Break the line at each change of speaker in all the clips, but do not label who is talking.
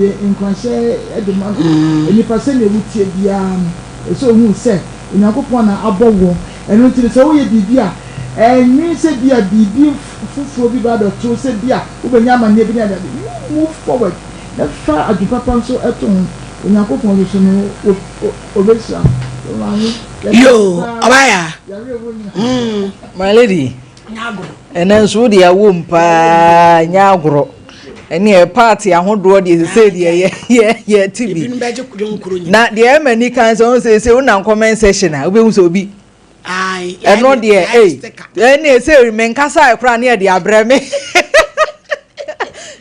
Nkuranhyɛ de ma nnipa sɛnea wotie biara no, ɛsɛ sɛ ohu sɛ Onyankopɔn na abɔ wɔn. Ɛno nti no, sɛ woyɛ biribi a, nnwen sɛ bi a biribi foforɔ bi ba abɛto wo, sɛ bi a wobɛnya amanneɛ bi ne adeade. You move forward na fa adwene papa nso to ho. Onyankopɔn nso so no, ɔbɛhyira wo. Maame, yɛda ase
Yoo,
paa.
ɔbaa
Yɛawerɛ wo nyinaa.
My lady, ɛnɛ nso wode awom paa, nyɛ agorɔ. Ɛneɛ party ahodoɔ deɛ sesei deɛ yɛ yɛ yɛ ti bi.
Ebinom bɛgye dwom koro nyina.
Na deɛ ɛma ni kan sɛ ɔn sɛ sɛ wonam comment section a wobɛhu sɛ obi
Ae,
ɛno
yɛayɛ
deɛ
yɛayɛ
ei
sticker.
ɛne sɛ menkasa koraa ne ɛde abrɛ me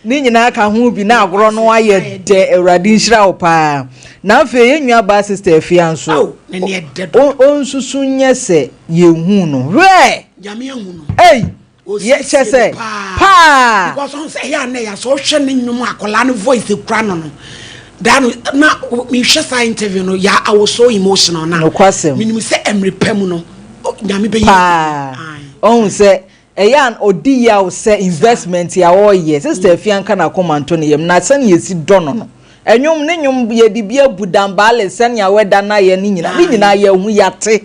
ne nyinaa ka ho bi na agorɔ no ayɛ dɛ. Awurade nhyira wo paa. Na afei yɛn nua baa Sister Afia nso
Ao, na ne ɛdɛ dodo.
ɔnsusu nyɛ sɛ yɛnhu no hwɛ.
Nyame ahu no.
Ei yɛ kyɛ
Osiesie
sɛ
no paa.
paa.
Because ɔn sɛ ɛyɛ a na ɛyɛ sɛ ɔhwɛ ne nnwom akwadaa no voice kura no no. Da no na mehwɛ saa interview no ya, I was so emotional na.
Nokwasɛm.
Menim sɛ mmerɛ pa mu no Nyame bɛyi
paa.
Aye.
Ɔhu sɛ ɛyɛ a ɔdi yaw sɛ investment a ɔreyɛ. Sister Afia nka n'akoma nto ne yam na sɛnea esi dɔ no no, ɛnwom ne nwom yɛde bi abu dambaale sɛnea wɛda no ayɛ ne nyinaa ne nyinaa yɛhu yɛate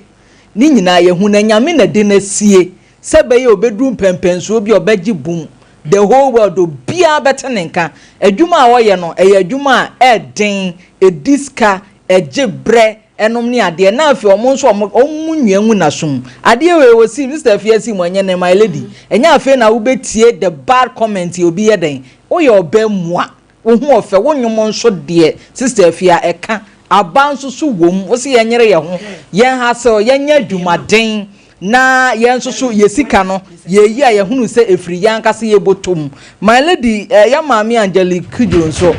ne nyinaa yɛhu na Nyame na de no asie sɛ bɛyɛ obɛduru mpɛmpɛnsoɔ bi a ɔbɛgye boom, the whole world obiara bɛte ne nka. Adwuma a ɔyɛ no ɛyɛ adwuma a ɛɛden, ɛdi sika, ɛgye brɛ ɛnom ne adeɛ. Na afei ɔmo nso ɔmo nnua ngu n'asom adeɛ wei wɔ si Sister Afia si mu. Ɛnyɛ ne my lady, ɛnyɛ afei na wobɛtie the bad comment. Obi yɛ dɛn woyɛ ɔbɛ mua wo ho ɔfɛ wo nnwom nso deɛ Sister Afia ɛka aba nso so wɔ mu. Wosi yɛn nyere yɛn ho, yɛn ha sɛ yɛnyɛ adwumaden na yɛn nso so yɛ sika no yɛyi a yɛhunu sɛ efiri yɛn ankasa yɛ bɔtɔ mu. My lady, yɛ maame Angelique Kidjo nso,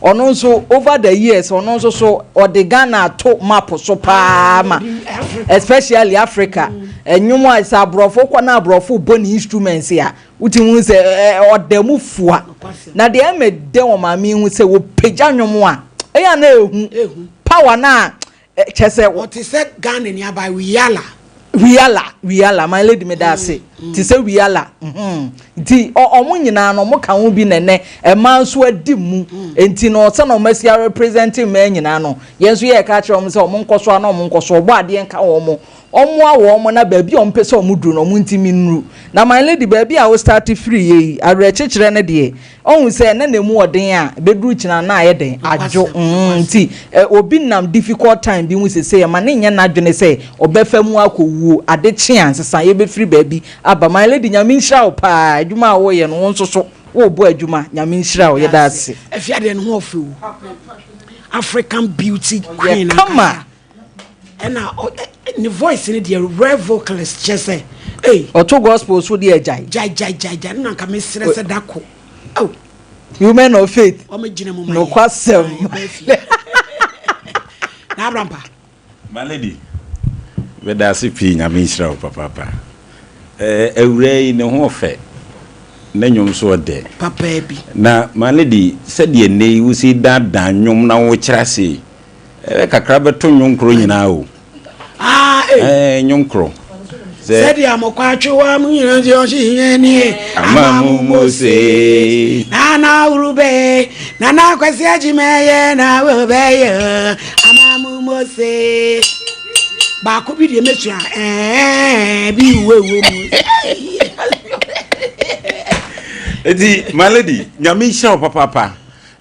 ɔno nso over the years ɔno nso so ɔde Ghana ato map so paa ma especially Africa ɛnwom a sɛ aborɔfo kɔ na aborɔfo bɔ ne instruments a wotumi hu sɛ ɔda mu fua. Na deɛ ɛmɛ dɛ wɔ maame yi ho sɛ wɔpagya nnwom a ɛyɛ a na ehu power na kyɛ sɛ
Ɔte sɛ Ghana ni aba Wiyaala.
Wiyaala, Wiyaala, my lady, me da ase. Te sɛ Wiyaala nti ɔmo nyinaa no ɔmo ka ho bi nɛnɛ ɛmaa nso adi mu. Nti no sɛ na ɔmo asi represent mmaa nyinaa no, yɛn nso yɛ ka kyerɛ ɔmo sɛ ɔmo nkɔ so a na ɔmo nkɔ so ɔbɔ adeɛ nka wɔn, ɔmo awɔ ɔmo na baabi a ɔmo pɛ sɛ ɔmo duru no ɔmo ntumi nnuru. Na my lady, baabi a wo start firi yɛ yi, awerɛkyekyerɛ no deɛ ɔhu sɛ ne na emu ɔden a bɛduru kyina na ayɛ den adwo. Nti obi nam difficult time bi mu sese ɛma ne nyɛ n'adwene sɛ ɔbɛfa mu akɔwuo ade kye a nsesa yɛbɛfiri baabi aba. My lady, Nyame nhyira wo paa. Adwuma a wɔyɛ no, wo nso so wɔrebɔ adwuma. Nyame nhyira wo, yɛda ase.
Afia deɛ ne ho ɔfɛ o, African beauty queen.
Yɛ kama.
Ɛna ne voice ne deɛ, rare vocalist kyɛ sɛ ei.
Ɔto gospel so deɛ agyae.
Gyae gyae gyae gyae no na nka mesrɛ sɛ dako oh.
Women of faith.
Ɔmo gyina mu ma yɛ.
Nokwasɛm.
Ah, yɛbɛ fie. Na Abrampa.
My lady, bɛda ase pii. Nyame nhyira wo papaapa. Awura yi ne ho ɔfɛ, ne nnwom so ɔdɛ.
Papa bi.
Na my lady, sɛdeɛ nnɛ yi wosi daadaa nnwom na wokyerɛ ase yi, kakra bɛto nnwom koro nyinaa o.
Ah, eh.
Nnwom koro sɛ
sɛdeɛ amɔkɔ atwewa mu nyina nti ɔhye hia nie.
Ama mu Mose.
Nana wurube nana Kwasi agyimɛyɛ na wobɛyɛ ama mu Mose baako bi deɛ mɛsua ɛɛ bi wuwɔ mu.
Eti my lady, Nyame nhyira wo papaapa.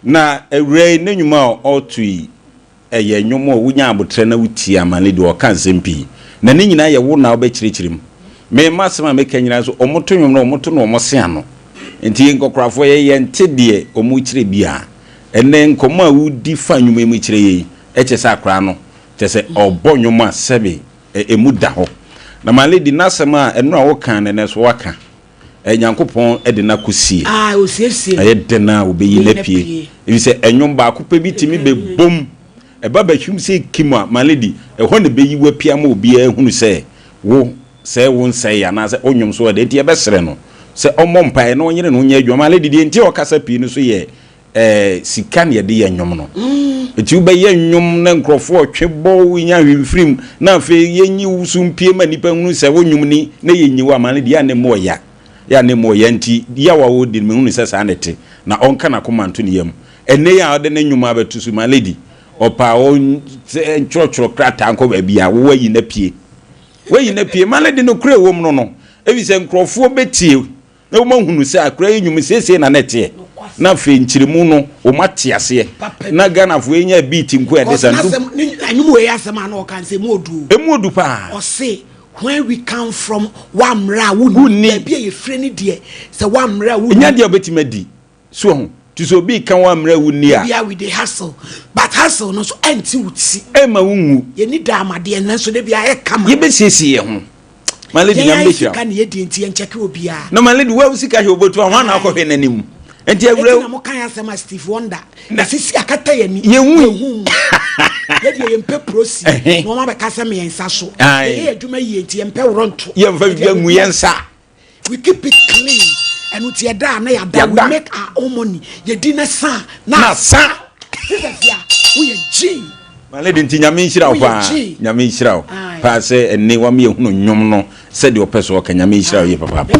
Na awura yi ne nnwom a ɔreto yi ɛyɛ nnwom a wonya abotrɛ na wotie a, my lady, ɔka nsɛm pii na ne nyinaa yɛ wo na wobɛkyerɛkyerɛ mu. Mema asɛm a meka nyinaa so, ɔmoto nnwom no, ɔmoto no ɔmo se ano nti yɛ nkɔkorafoɔ yɛyɛ nte deɛ ɔmo kyerɛ bi a ɛnɛ nkɔmmɔ a wodi fa nnwom yi mu kyerɛ yɛ yi ɛkyɛ sɛ akwaraa no kyɛ sɛ ɔbɔ nnwom a sɛbe ɛmu da hɔ. Na my lady, n'asɛm a ɛno a woka ne nɛ so waka Nyankopɔn de no akɔsie.
Ah, osiesie.
Ɛyɛ den a wɔbɛyi
Wɔbɛyi
no
no
apue
apue.
ɛfiri sɛ ɛnwom baako pɛ bi tumi bɛbom ɛba bɛhwim sɛ kim a, my lady, ɛhɔ na ɛbɛyi wo apue ama obiara hunu sɛ wo sɛ wo nsɛe anaasɛ wo nnwom so ɛdɛ. Nti yɛbɛsrɛ no sɛ ɔmmɔ mpaeɛ na ɔnyere ne ho nyɛ adwuma. My lady, deɛ nti a ɔkasa pii no so yɛ sika na yɛde yɛ nnwom no. Nti wobɛyɛ nnwom na nkurɔfoɔ ɔtwe bɔ wo nya hwimfirim na afei yɛnyi wo so mpie ma nnipa hunu sɛ wo nnwom ni na yɛnyi wo ama no deɛ a ne mu ɔya yɛ a ne mu ɔya. Nti yaw a wɔdi no, mehunu sɛ saa na ɛte na ɔnka n'akoma nto ne yam. Ɛnnɛ yi a ɔde ne nnwom abɛto so, my lady, ɔpɛ a ɔntwerɛtwerɛ krataa nkɔ baabi a woayi no apue. Woayi no apue. My lady, nokorɛ ɛwɔ mu no no, ɛfiri sɛ nkurɔfoɔ bɛtie na wɔahunu sɛ akora yi nnwom seesei na na ɛteɛ. Na afei nkyerɛmu no, wɔate aseɛ. Na Ghanafoɔ yi nya beat nko a ɛde sa.
Nnwom wei asɛm a na ɔka nsɛ emu odu.
Emu odu paa.
Ɔse Where we come from, woammrɛ a wonni. Baabi a yɛfire no deɛ, sɛ woammrɛ a wonni.
Ɛnyɛ adeɛ a wobɛtumi adi. So wahu? Nti sɛ obi reka woammrɛ a wonni a.
Bia we dey hustle, but hustle no nso ɛnte wo ti.
Ɛmma wonwu.
Yɛnni da amadeɛ nanso da biara ɛyɛ kama.
Yɛbɛsiesie yɛn ho. My lady,
Yɛn
Nyame
ara
bɛhyira wo.
sika na yɛdie nti yɛnkyɛke obiara.
Na my lady, wo a wo sika hwɛ obotu a, hwan na akɔhwɛ n'anim? Nti awura.
Eti na mo kan asɛm a Steve Wonder. Na sisi akata yɛn ani.
Yɛn hu.
Yɛn hu mu. Yɛ deɛ yɛn mpɛ prosi. Na wɔn abɛka sɛ meyɛ nsa so. Yɛyɛ yɛ adwuma yie nti yɛn mpɛ worɔ nto.
Yɛn nfa biribi angu yɛn nsa.
We keep it clean. Ɛno nti yɛda a na yɛada. We make our own money. Yɛdi na sa
na sa.
Sister Fia, woyɛ G.
My lady nti nyame nhyira wo paa. Nyame nhyira wo paa sɛ ɛnne wama yɛhunu nnwom no sɛdeɛ ɔpɛ so ɔka. Nyame nhyira wo yie papaapa.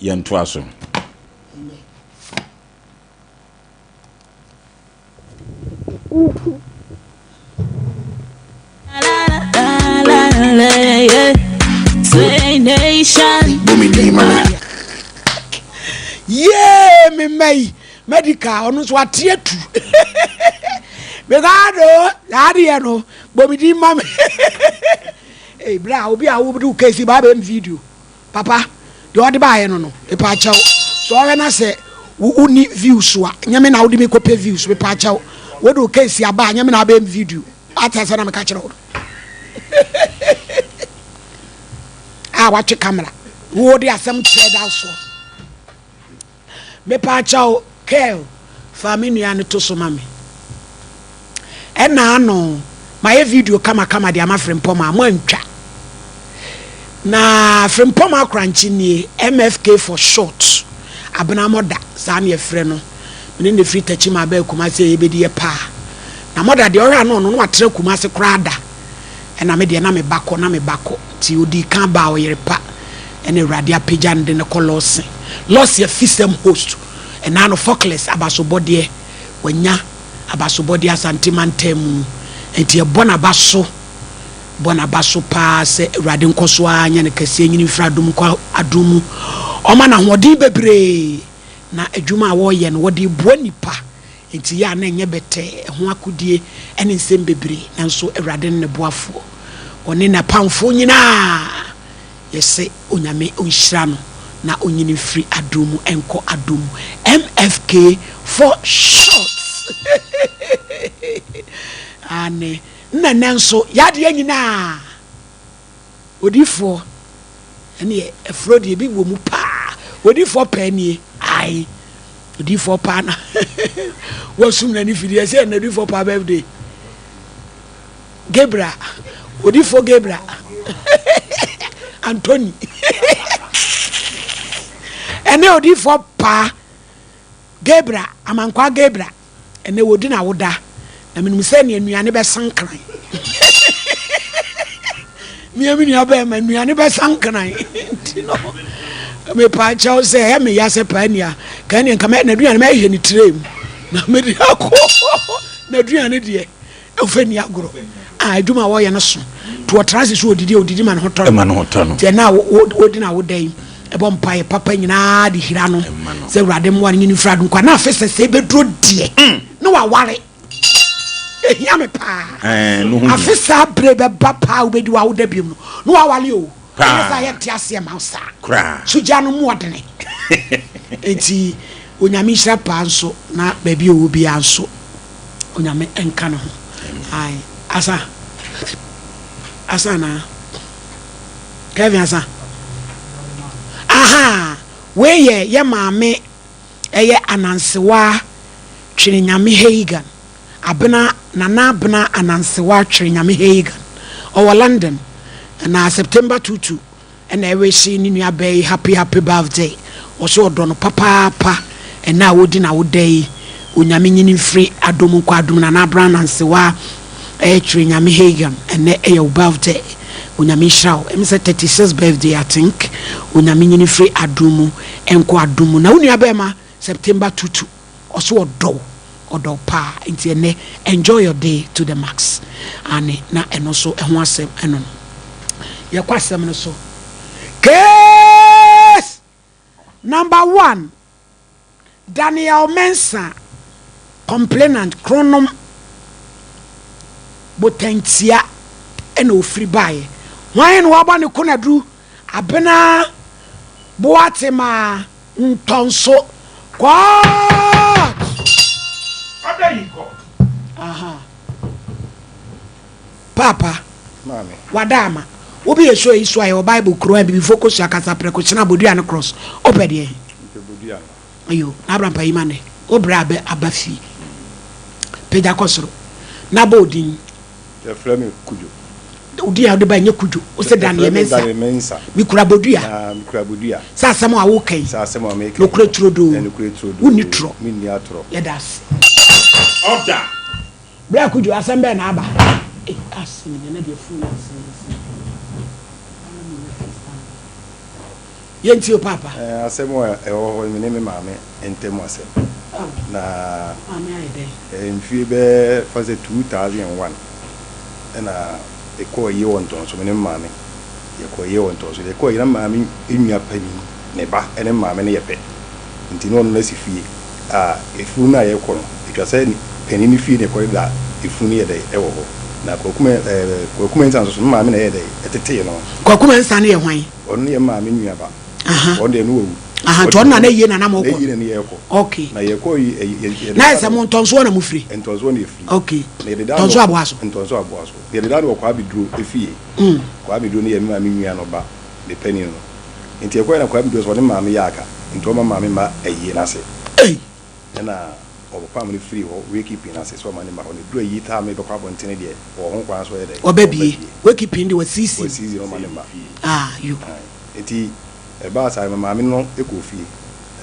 Yɛntoa so.
Yee me mma yi medical ɔno nso ate atu mekado saa adeɛ no bɔ me din ma me ee bra obi a wode wo case ba abɛm video Papa, deɛ ɔde baeɛ no no, mepaakyɛw, sɛ ɔhwɛ na sɛ wonni views a, nyɛ me na wode me kɔpɛ views, mepaakyɛw, wode wo case aba a, nyɛ me na abɛyɛ me video, ate asɛ na meka kyerɛ wo no. A watwe camera, wode asɛm kyerɛ da soɔ. Mepaakyɛw Kel fa me nua no to so ma me. Ɛna ano mayɛ video kamakama de ama Frimpong a moantwa. Na Frimpong Akorankye nie, MFK for short. Abena Mɔda, saa na yɛfrɛ no. Me ne no firi Techiman baa Kumasi a yɛbɛdi yɛ paa. Na Mɔda deɛ ɔhwɛ a na ɔno na watena Kumasi koraa da. Ɛna me deɛ na me ba kɔ na me ba kɔ nti odii kan baa ɔyere pa ɛna awurade apagya no de no kɔ lɔse lɔse afisɛm host ɛna ano fɔklɛs abasobɔdeɛ wanya abasobɔdeɛ asante mantam mu nti ɛbɔ naba so bɔ naba so paa sɛ awurade nkɔ so ara nyɛ no kɛseɛ nyini mfiri adom nkɔ adom mu ɔma no ahoɔden bebree na adwuma a wɔyɛ no wɔde boa nipa Enti yɛ a na ɛnyɛ bɛtɛɛ, ɛho akodie ne nsɛm bebree, nanso Awurade ne ne boafoɔ, ɔne n'apamfoɔ nyinaa. Yɛse Onyame ɔnhyira no na ɔnyini mfiri adom mu nkɔ adom mu. MFK for short. Aane, nna ɛnɛ nso y'adeɛ nyinaa. Odifoɔ ɛneɛ afuro deɛ ebi wɔ mu paa odifoɔ pɛɛ nie ae odifoɔ paa na wasum n'ani fidi ɛsɛ ɛna odifoɔ paa birthday Gabriel odifoɔ Gabriel Anthony ɛne odifoɔ paa Gabriel Amankwaa Gabriel Ɛnnɛ wɔdi n'awoda, na menim sɛ nea nnuane bɛsa nkran. Mea me nua bɛrima nnuane bɛsa nkran nti no mepa kyɛw sɛ ɛyɛ me ya sɛ paa nia kan nea nka n'aduane mɛhwɛ ne tire mu na mede akɔ n'aduane deɛ Ɔmfa nni agorɔ. A adwuma a wɔyɛ no so. Nti wɔtra ase so wɔdidi a wɔdidi ma ne ho tɔ no.
Ma ne ho tɔ no.
Nti ɛna a wɔdi no awoda yi, ɛbɔ mpaeɛ papa nyinaa de hira no sɛ Awurade mmoa no nyini mfiri adom kwa. Na afe sɛ sɛ ɛbɛduro deɛ mm. na waware. Ɛhia me paa. Afe saa bere bɛba paa wobɛdi w'awoda biom no na waware o. Ɛnyɛ saa yɛnte aseɛ ma wo saa. Sogya no mu ɔdene. Nti Onyame nhyira paa nso na baabi a ɔwɔ biara nso Onyame nka ne ho. Ae asa asa anaa Kevin asa aha wei yɛ yɛ maame ɛyɛ Anansewa Twere Nyame Hagan Abena Nana Abena Anansewa Twere Nyame Hagan ɔwɔ London na September 22 Ɛna ɛrese ne nua baa yi happy happy birthday ɔse ɔdɔ no papaapa ɛnɛ a ɔredi n'awoda yi Onyame nyini mfiri adom nkɔ adom Nana Abran Nansewa ɛkyerɛ Nyame Hagan ɛnɛ ɛyɛ wo birthday Onyame nhyira wo ɛm sɛ 36 birthday I think Onyame nyini mfiri adom mu nkɔ adom mu na wo nua bɛɛma September tutu. Ɔse ɔdɔ wo, ɔdɔ wo paa. Nti ɛnnɛ, enjoy your day to the max. Aane, na ɛno nso ɛho asɛm ɛno no. Yɛkɔ asɛm no so. Case number one, Daniel Mensah, complainant, Kronom, Botantia ɛna ɔfiri baeɛ. Hwan na wabɔ ne konaduru? Abena Boatema Ntɔnso Court.
Order in court.
Aha. Paapa,
Maame.
wada ama. Wo bi yɛ show yi so a yɛwɔ Bible kuro a bibifo kosua kasa prɛko kyena bodua ne cross. Wopɛ deɛ?
Mepɛ bodua no.
Ayo, na abra mpa yi ma nɛ. Wo brɛ abɛ aba fie. Pagya kɔ soro. Na bɔ odin.
Yɛfrɛ me Kudwo.
Wo din a wode bae nyɛ Kudwo. Wose Daniel
Yɛfrɛ me
Mensah.
Daniel Mensah.
Mekura bodua.
Na mekura bodua.
Sɛ asɛm a woka yi.
Sɛ asɛm a meka yi.
Nokorɛ turodoo.
Nokorɛ turodoo.
Wonni torɔ.
Menni atorɔ.
Yɛda ase.
Order.
Bra Kudwo, asɛm bɛn na aba? Ei, asɛm yi, ɛnɛ deɛ phone asɛm asɛm. Ana menya first time. Yɛntie o paapa.
Eh, asɛm a ɛwɔ hɔ me ne me maame ntam asɛm. Na
Maame ayɛ dɛn?
Eh, mfie bɛɛ fa sɛ 2001 ɛna ɛkɔɔ ayie wɔ Ntɔnso, me ne me maame yɛkɔɔ ayie wɔ Ntɔnso. Yɛkɔɔ ayie na me maame nua panin ne ba ne me maame no yɛ pɛ. Nti na ɔno no asi fie a efunu no a yɛkɔ no, ɛtwa sɛ panin no fie na ɛkɔdeda a efunu no yɛ dɛn ɛwɔ hɔ. Na Kwaku Mɛ, eh, Kwaku Mensah nso so, me maame na ɛyɛ dɛn ɛtetee no.
Kwaku Mensah no yɛ hwan?
Ɔno yɛ maame nua ba. Ɔno deɛ no wawu.
Aha, nti ɔno na na yie na na mo kɔ.
Na yie na ne yɛ kɔ.
Okay.
Na yɛ kɔ yi yɛ yɛ.
Na yɛ sɛ mo ntɔnsoɔ na mo firi.
Ntɔnsoɔ na yɛ firi.
Okay.
Na yɛ deda
no. Ntɔnsoɔ aboa so.
Ntɔnsoɔ aboa so. Yɛ deda no wɔ Kwame Duro efie. Kwame Duro no yɛ me maame nua no ba, ne panin no. Nti yɛ kɔ yɛ na Kwame Duro sɛ ɔne maame yɛ aka, nti ɔma maame mma ayie no ase.
Ei.
Ɛna ɔpam no firii hɔ wakekeeping no ase sɛ ɔma ne mma hɔ no, ɛduru ayi time no yɛbɛkɔ abɔntene deɛ, ɔwɔ ho kwan sɛ ɔyɛ dɛn?
Ɔba bie. Wakekeeping deɛ wasisi.
Wasisi na ɔma ne mma.
Ah, yo.
Ae. Nti ɛbaa saa no, me maame no kɔɔ fie,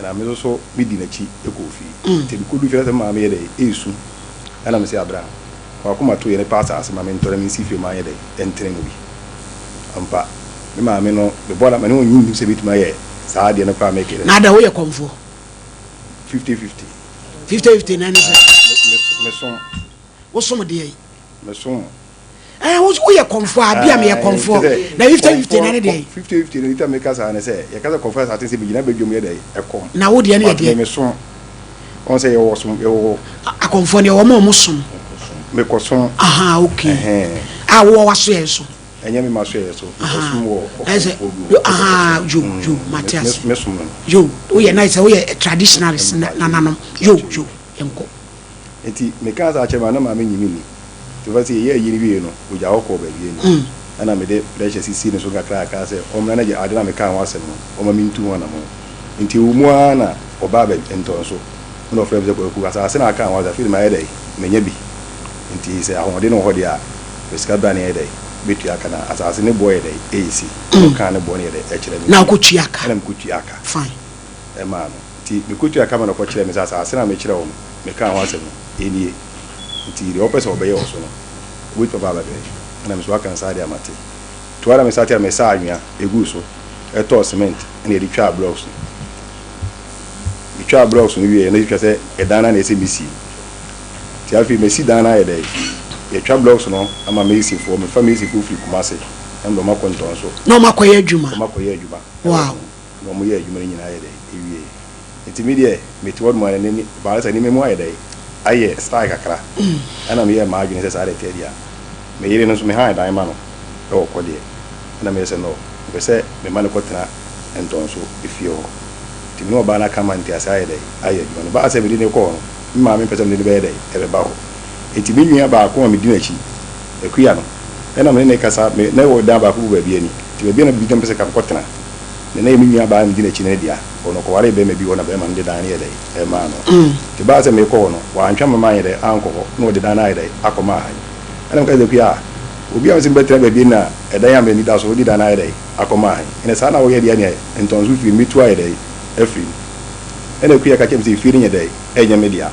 ɛna me nso so medi n'akyi kɔɔ fie. Nti mekɔduu fie no na sɛ me maame yɛ dɛn? Ɛresu. Ɛna mese, Abena, fa w'akoma to yɛn pɛ asase ma mentɔ na mensi fie ma anyɛ dɛn? Ɛntene mu bi. Ampa, me maame no, mebɔɔ no amanneɛ, ɔnnye nnim sɛ mɛtumi ayɛ saa adeɛ no koraa a mekɛɛ.
Na adɛn, woyɛ kɔmfoɔ?
50-50.
50-50 na ɛne sɛ.
Mesom.
Wosom deɛ yi.
Mesom.
Ɛɛ woyɛ kɔnfoɔ a bi a meyɛ kɔnfoɔ na 50-50 na ɛne deɛ yi.
50-50 no nti meka saa ne sɛ yɛka sɛ kɔnfoɔ asate sɛ megyina badwam yɛ dɛ ɛkɔm.
Na wo deɛ no yɛ deɛ.
Mesom. Wɔn sɛ yɛwɔ som yɛwɔ.
Akɔnfoɔ deɛ wɔn a wɔn som.
Mekɔsom.
Aha okay. A wowɔ waso yɛn so.
Ɛnyɛ me masoɛeɛ so, mekɔsom wɔ ɔkɔmfoɔ bi hɔ.
Ahaa yo yo mate ase.
Mesom no no.
Yo woyɛ na sɛ woyɛ traditionalist nananom yo yo yɛnkɔ.
Nti mekaa saa kyerɛ maame na maame nnye me nni. Nti ɔfa sɛ yɛyɛɛ ayi no wieeɛ no, ɔgyaa hɔ kɔɔ baabi ani. Ɛna mede pressure sisii ne so nkakrakra sɛ ɔmmra na gya ade no a mekaa ho asɛm no ɔmma mentu ho anammɔn. Nti ɛwɔ mu ara na ɔbaa baabi Ntɔnso. Ɛna ɔfrɛɛ me sɛ Kwaku, asase no a akaa ho asɛm afei de mayɛ dɛn? Manya bi. Nti sɛ ahoɔden no wɔ hɔ deɛ a, Pɛ sika bra na yɛyɛ dɛn bɛtua ka na asase ne boɔ yɛ dɛn ɛsi ɛna ɔkaa ne boɔ no yɛ dɛn ɛkyerɛ me
Na wokɔtua ka?
ɛna mekɔtua ka
Fine.
ɛmaa no nti mekɔtua ka ma no ɔkɔkyerɛɛ me sɛ asase no a mekyerɛ wo no mekaa ho asɛm no ɛnie nti deɛ wopɛ sɛ wɔbɛyɛ wɔ so no wobɛtumi aba abɛhwɛ ɛna me nso waka no saa deɛ a mate toa na mesate a mesaa anwea ɛguu so ɛtɔɔ cement ɛna yɛde twaa blocks no metwaa blocks no wieɛ na ɛtwa sɛ ɛdan no a na ɛsɛ mesie Nti afei masi dan no ayɛ dɛn? Yɛtwa blocks no ama masonfoɔ, mefa masonfoɔ firi Kumasi na mede wɔn akɔ Ntɔnso.
Na wɔn akɔyɛ adwuma?
Wɔn akɔyɛ adwuma wɔ ho. Na wɔn yɛ adwuma no nyinaa ayɛ dɛn? Ɛwieɛ. Nti me deɛ mete hɔ nom a na ɛbaa sɛ nneɛma mu ayɛ dɛn? Ayɛ style kakra. Ɛna meyɛɛ m'adwene sɛ saa deɛ ɛteɛ deɛ a, me yere no nso me han dan ma no wɔ kɔdeɛ. Ɛna meyɛ sɛ no, mepɛ sɛ mema no kɔtena Ntɔnso efie hɔ. Nti me ne ɔbaa no aka ma nteaseɛ ayɛ dɛn? Ayɛ adwuma. Na ɛbaa sɛ mede no kɔɔ no, Me maame mpɛ sɛ mede no bɛyɛ dɛn? Ɛbɛba hɔ. Enti me nua baako a medi n'akyi, Akua no, ɛna me ne no rekasa. Me na yɛwɔ dan baako wɔ baabi ani. Enti baabi a na medi na mepɛ sɛ nka mekɔtena no, na ɛyɛ me nuabaa a medi n'akyi no ne dea. Ɔno, ɔkɔwaree barima bi hɔ na barima no de dan no yɛɛ dɛn? Ɛmaa no. Enti ɛbaa sɛ merekɔ hɔ no, wantwa me manyɛ dɛn? Ankɔ hɔ, na ɔde dan no ayɛ dɛn? Akɔma ha yi. Ɛna meka kyerɛɛ Akua, Obi a mese mebɛtena baabi ani na ɛdan a m'ani da so, wode dan no ayɛ dɛn? Akɔma ha yi. Ɛnna saa na woyɛ deɛ a, ɛnneɛ ntɔnso fie no, mɛtu ayɛ dɛn? Afiri mu. Ɛnna Akua ka kyerɛɛ me sɛ, Efie no nyɛ dɛn? Ɛnyɛ me dea,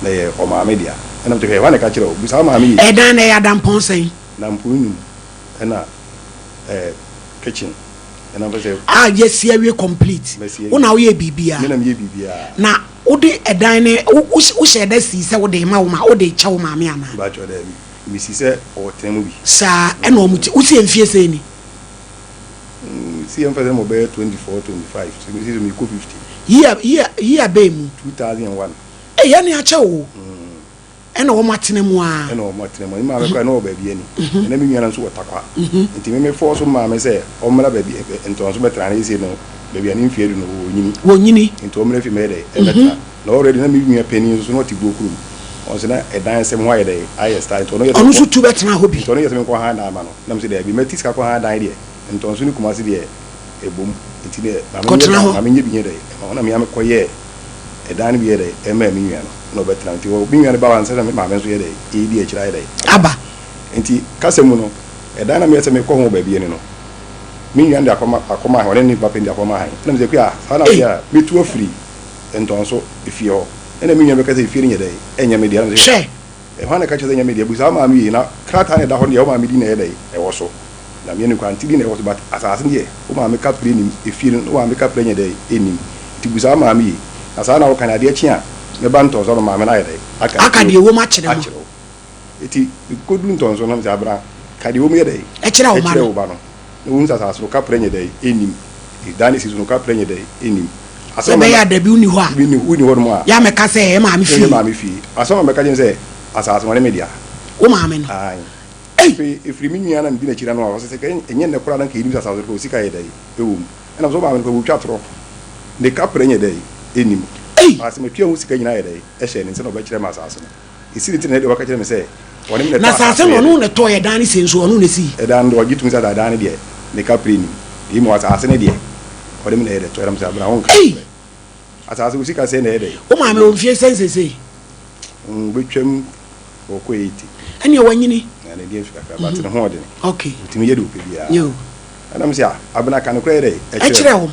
na ɛyɛ ɔmaame dea. Ɛnna mete hwɛ, hwan na ɛka kyerɛɛ wo? Bisa wo maame yie.
Ɛdan no, ɛyɛ adampɔn sɛn?
Nampɔn nnum, ɛnna ɛɛ kitchen, ɛnna mfa sɛ.
A yɛasi awie complete.
Masi awie.
Wo na woyɛɛ biribiara?
Me na meyɛɛ biribiara.
Na. Wode ɛdan no, wo, wohyɛɛ da sii sɛ wode rema wo ma, wode rekyɛ wo maame anaa?
Mpakyɛw, daabi. Mesi sɛ ɔretena mu bi.
Saa, ɛna wɔn te, wosi mfie sɛn ni?
Mm, si yɛmfa sɛ na ɔbɛyɛ 24, 25, so mesi so mekɔ 50.
Year, year, year bɛn mu?
2001.
Ei, ɛne akyɛ o. Ɛna wɔn atena mu ara.
Ɛna wɔn atena mu. Me maame koraa na ɔwɔ baabi ani. Ɛna me nua no nso wɔ Tarkwa. Nti me me fɔɔso maame sɛ ɔmmra baabi ntɔnso bɛtena na seesei no baabi a ne mfeɛ adu no ɔnyini.
Wɔnyini.
Nti ɔmmra fie mmɛyɛ dɛ ɛmmɛtena. Na already na me nua panin nso na ɔte Buo kurom. Ɔno nso na ɛdan sɛm ho ayɛ dɛ ayɛ style nti ɔno yɛ sɛ
Ɔno nso tu bɛtena hɔ bi.
Nti ɔno yɛ sɛ menkɔ han dan ma no. Na mese daabi mɛte sika kɔ han dan deɛ ntɔnso ne Kumasi deɛ ɛbom. Nti deɛ ma menyɛ
Kɔtena
dan
hɔ.
ma menyɛ bi nyɛ dɛ ɛma hɔ na me ara mekɔyɛɛ ɛdan no bi yɛ dɛ ɛmaa me nua no na ɔbɛtena nti me nua no ba hɔ ansa na me maame nso yɛ dɛ ɛredi akyire ayɛ dɛ
aba.
Nti kasa mu no ɛdan na meyɛ sɛ mekɔ ho baabi ɛni no me nua no de akɔma akɔma han ɔne ne ba panin de akɔma han ɛna mesɛ akua saa na woyɛ a mɛtu afiri ntɔnso efie hɔ ɛna me nua bɛka sɛ efie no nyɛ dɛ ɛnyɛ me dea ɛna mesɛ
Hwɛ.
Hwan na ɛka kyerɛ sɛ ɛnyɛ me dea busa wo maame yie na krataa na ɛda hɔ no deɛ wo maame din na ɛyɛ dɛ ɛwɔ so. Na me nokwa nti bi na ɛwɔ so but asase no deɛ wo maame kaprɛ nnim, efie no wo maame kaprɛ nyɛ dɛn nnim nti busa wo maame yie na saa na woka no adeɛ kye a mɛba ntɔnso ama maame no ayɛ dɛn aka
Aka deɛ ɛwom akyerɛ mo.
akyerɛ wo nti mekɔduru ntɔnso no na mesɛ abena ka deɛ ɛwom yɛ dɛn
Ɛkyerɛ wo ba
ɛkyerɛ
no.
wo ba no na wohu sɛ asase no kaprɛ nyɛ dɛn nnim dan no si so no kaprɛ nyɛ dɛn nnim
Sɛ
asɛm a
ɛbɛyɛ
mɛma
a dabi wonni hɔ a
wonni wonni hɔ nom a
yɛ a mɛka sɛ ɛyɛ maame
ɛyɛ
fie.
maame fie asɛm a mɛka kyerɛ no sɛ asase no ɔne me dea.
Wo maame no.
Aane.
Ei!
Afei ɛfiri me nua na medi n'akyi no ano a, ɔse sɛ ɛnyɛ nnɛ koraa na anka yɛnim sɛ asase no koraa sika yɛ dɛn wɔ mu. Ɛna mesɛ wo maame no koraa wɔtwa torɔ, ne kaprɛ nyɛ dɛn nnim.
Ei!
Ɔse matua ho sika nyinaa yɛ dɛn hyɛɛ ne nsa na ɔbɛkyerɛ me asase no. Ɛsi ne ti na ɛdeɛ ɔbɛka kyerɛ me sɛ ɔne me na
Na
ɛtɔɔ
asase
asase
no
no yɛ
ɔno
dɛn.
na ɛtɔeɛ, ɛdan no sei nso ɔno na ɛsii.
Ɛdan no deɛ ɔgye tom sɛ ɛdan no deɛ ne kaprɛ nnim, na mmom asase no deɛ ɔne me na ɛyɛ dɛ tɔeɛ. Ɛna mesɛ abena wonka
Ei!
nokorɛ. Asase wo sika sɛn na ɛyɛ dɛn?
Wo maame wɔ mfie sɛn seesei?
Ɔbɛtwam ɔkɔ 80.
Ɛneɛ wanyini.
Na ne deɛ nso kakra but ne ho ɔdene.
Okay.
Ɔtumi yɛ deɛ ɔpɛ biara.
Yo.
Ɛna me sɛ ah Abena ka nokorɛ yɛ dɛn
ɛkyerɛ
Ɛkyerɛ
wɔn.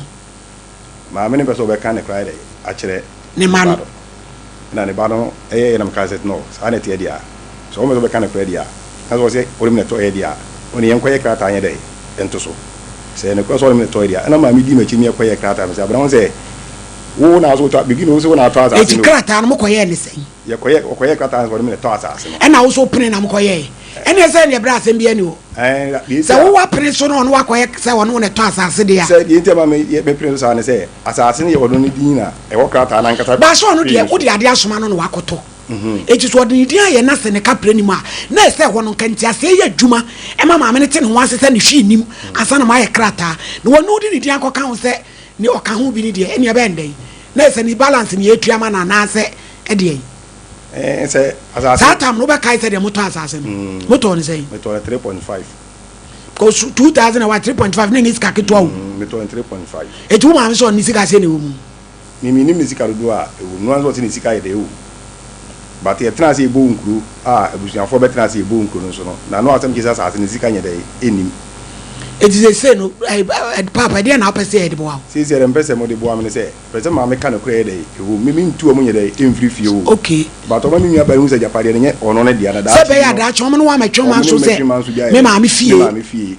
Maame no mpɛ sɛ ɔbɛka nokorɛ ayɛ dɛn akyerɛ
Ne mma
ne ba
no.
no. Ɛna ne ba no ɛyɛɛyɛ na meka sɛ no saa na ɛteɛ deɛ a sɛ ɔmpɛ sɛ ɔbɛka nokorɛ deɛ a na sɛ ɔsɛ ɔne me na ɛtɔeɛ deɛ a ɔne yɛnkɔyɛ krataa nyɛ dɛn nto so. Sɛ ɛyɛ nokorɛ sɛ ɔne me na ɛtɔeɛ deɛ a ɛna maame dii m'akyi ne yɛkɔyɛɛ krataa no. Mesɛ Abena wohu sɛ wo na wo sɛ wotɔ beginning wo sɛ wo na atɔ asase
Enti
no o.
krataa no mokɔyɛɛ ne sɛn?
Yɛkɔyɛ, wɔkɔyɛɛ krataa no sɛ wɔde me na ɛtɔɔ asase no.
Ɛna wo nso wopene na mokɔyɛe? Ɛnneɛ sɛ ɛnneɛ berɛ a asɛm biara nni hɔ.
Ɛɛ, deɛ nti
Sɛ
a.
wo woapene so na ɔno wakɔyɛ sɛ ɔne wo na ɛtɔ asase deɛ a.
Sɛ deɛ nti a ɛma me, yɛ, mepene so saa ne sɛ, asase no yɛ ɔno ne din na ɛwɔ krataa no ankasa
Baa sɛ ɔno
pii
deɛ,
no so.
wode adeɛ asoma no na wakɔtɔ. Enti sɛ ɔde ne din ayɛ na sɛ ne kaprɛ nni mu a, na ɛsɛ ɛhɔ no nka nteaseɛ yɛ adwuma ma maame no te ne ho ase sɛ ne hwee nnim ansa na moayɛ krataa. Na ɔno wode ne din akɔka ho sɛ ne ɔka ho bi no deɛ, ɛnneɛ ɛbɛyɛ no dɛn? Na ɛsɛ ne balance na yɛtua ma no anaasɛ ɛdeɛn?
Ɛɛ sɛ asase.
Saa tam no wobɛkae sɛ deɛ motɔ asase no mm. motɔɔ no sɛn?
Metɔɔ no 3.5.
Because 2000 ɛwɔ 3.5 ne ne sika ketewa o.
Mm, metɔɔ no 3.5.
Eti wo maame sɛ ɔne sika sɛ na ɛwɔ mu?
Me menim ne sika dodoɔ a ɛwɔ mu. No ara nso ɔse ne sika yɛ dɛ ɛwɔ mu. But yɛtena ase yɛbɔ nkuro a abusuafoɔ bɛtena ase yɛbɔ nkuro no nso no, na no asɛm kyerɛ sɛ asase no sika nyɛ dɛ ɛnnim.
Eti seesei no, paapa ɛdeɛn na wopɛ sɛ yɛde boa wo?
Seesei deɛ mepɛ sɛ mode boa me ne sɛ, Pɛ sɛ maame ka nokorɛ yɛ dɛn ɛwom me mentu ɔmo nyɛ dɛn mfiri fie oo
Okay.
but ɔma me nua baa no hu sɛ agyapadeɛ no nyɛ ɔno ne dea na
Sɛ
daakye
ɛbɛyɛ
bi
a
no
daakye ɔmo ne wo amɛtwe
ɔmo ne
manso
me
sɛ
mɛtwe manso bi ayɛ
me
dɛn
maame
me
fie.
maame fie.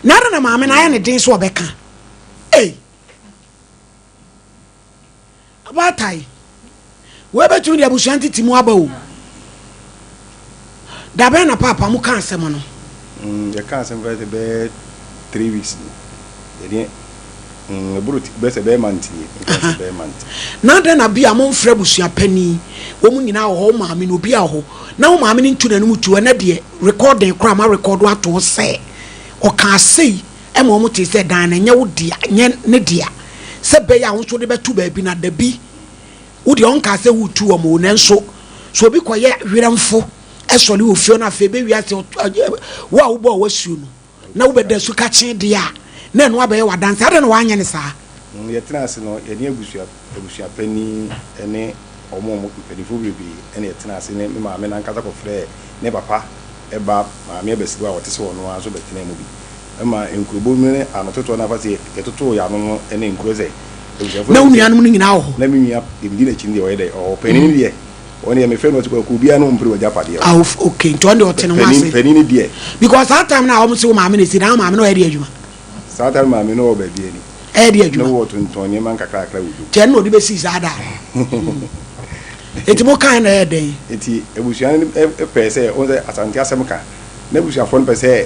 Na adɛn na maame no ayɛ ne den sɛ ɔbɛka? Ei! Abaatae, wei bɛtumi de abusua ntetemu aba o. Da bɛn na paapa mo kaa asɛm no?
Mm, yɛkaa asɛm bɛyɛ sɛ bɛyɛ 3 weeks ni. Yɛde ɛboro bɛyɛ sɛ bɛyɛ month nie. Nka sɛ bɛyɛ month.
Na adɛn na bi a momfrɛ abusua panin, wɔn nyinaa wɔ hɔ, wo maame no obi a wɔ hɔ, na wo maame no ntu n'anom tuo, ɛnɛ deɛ recording koraa ma record ato hɔ sɛ ɔkaa sei ma wɔn tee sɛ dan no nyɛ wo dea, nyɛ ne dea, sɛ ɛbɛyɛ a wo nso wode bɛto baabi na dabi, wo deɛ ɔnkaa sɛ woretu wɔn o, nanso sɛ obi kɔyɛ werɛmfo sɔre wɔ fie hɔ na afei ɛbɛwie ase wo a wobɔɔ w'asuo no na wobɛda sukakye deɛ a, na ɛno abɛyɛ w'adanse. Adɛn na wanyɛ no saa?
Yɛtenaa ase no, yɛne abusua abusuapanin ne wɔn a mpanimfoɔ bebree na yɛtenaa ase ne me maame no ankasa kɔfrɛɛ ne papa ba maame abasiriwa a ɔte sɛ ɔno ara nso bɛtenaa mu bi. Ɛma nkurobɔ mu ne anototoɔ no afa sɛ yɛtotoo yɛn ano no ne nkuro sɛ abusuafoɔ
Na
no
wo
nim sɛ
nuanom no nyinaa wɔ hɔ?
na me nua deɛ medi n'akyi no deɛ ɔyɛ dɛ ɔwɔ hɔ. Panin no deɛ ɔno deɛ mefrɛ no ɔte kwaku obiara ne ɔmpere w'agyapadeɛ
Ah,
ho.
okay, nti ɔno deɛ ɔte ne ho
Panin
ase.
panin no deɛ
Because saa time no a wɔn se wo maame na esi na wo maame no ɔyɛ deɛ adwuma.
saa time maame no ɔwɔ baabi ani.
Ɛyɛ deɛ adwuma.
Na wɔtontɔn nneɛma nkakrakra wɔ dwom.
Nti ɛno na ɔde bɛsii saa da no. Nti mo kan na ɛyɛ dɛn?
Nti abusua no pɛɛ sɛ, wohu sɛ Asante asɛm ka, na abusuafoɔ no pɛ sɛ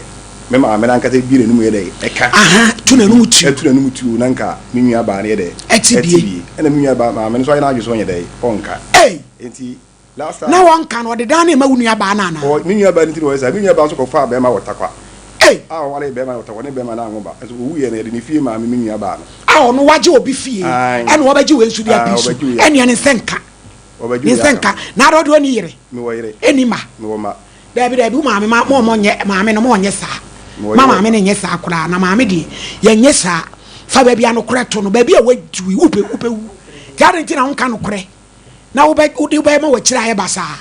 me maame no ankasa bue n'anum yɛ dɛn? Ɛka.
Aha, tu n'anum tuo.
Ɛtu n'anum tuo na nka me nua baa no yɛ dɛn?
Ɛte bie.
Ɛna me nua baa maame no nso ayɛ n'adwene sɛ ɔnyɛ dɛn? Ɔnka.
Ei!
Nti
Na wɔnka no, ɔde dan no rema wo nuabaa no anaa?
Ɔ, me nuabaa no nti na ɔyɛ saa. Me nuabaa nso kɔfaa barima wɔ Tarkwa.
Ei!
A ɔwaree barima no wɔ Tarkwa, ne barima no anwo ba. Nso ɔwuiɛ no, yɛde ne fie maa me, me nuabaa no.
A ɔno wagye obi fie,
Aane.
ɛna wabɛgye wei nso de
Aane,
apii so.
ɔbɛgye wei.
Ɛnneɛ ne nsa nka.
Ɔbɛgye
Ne
wei
nsa
aka
nka.
ho.
Na adɛ ɔde ɔnni yere?
Mewɔ yere.
Ɛnni mma?
Mewɔ mma.
Daabi, daabi, wo maame, ma, mo ɔmo nyɛ, maame no, mo ɔnyɛ saa.
Mewɔ
Ma
yere wɔ
maame
mma.
no nyɛ saa koraa. Na maame deɛ, yɛnyɛ saa. Fa baabi a nokorɛ to no, baabi a wadu yi, wopɛ, wobɛwu. Nti adɛn nti na wonka nokorɛ? na wobɛ wode wobɛma w'akyiri ayɛ basaa.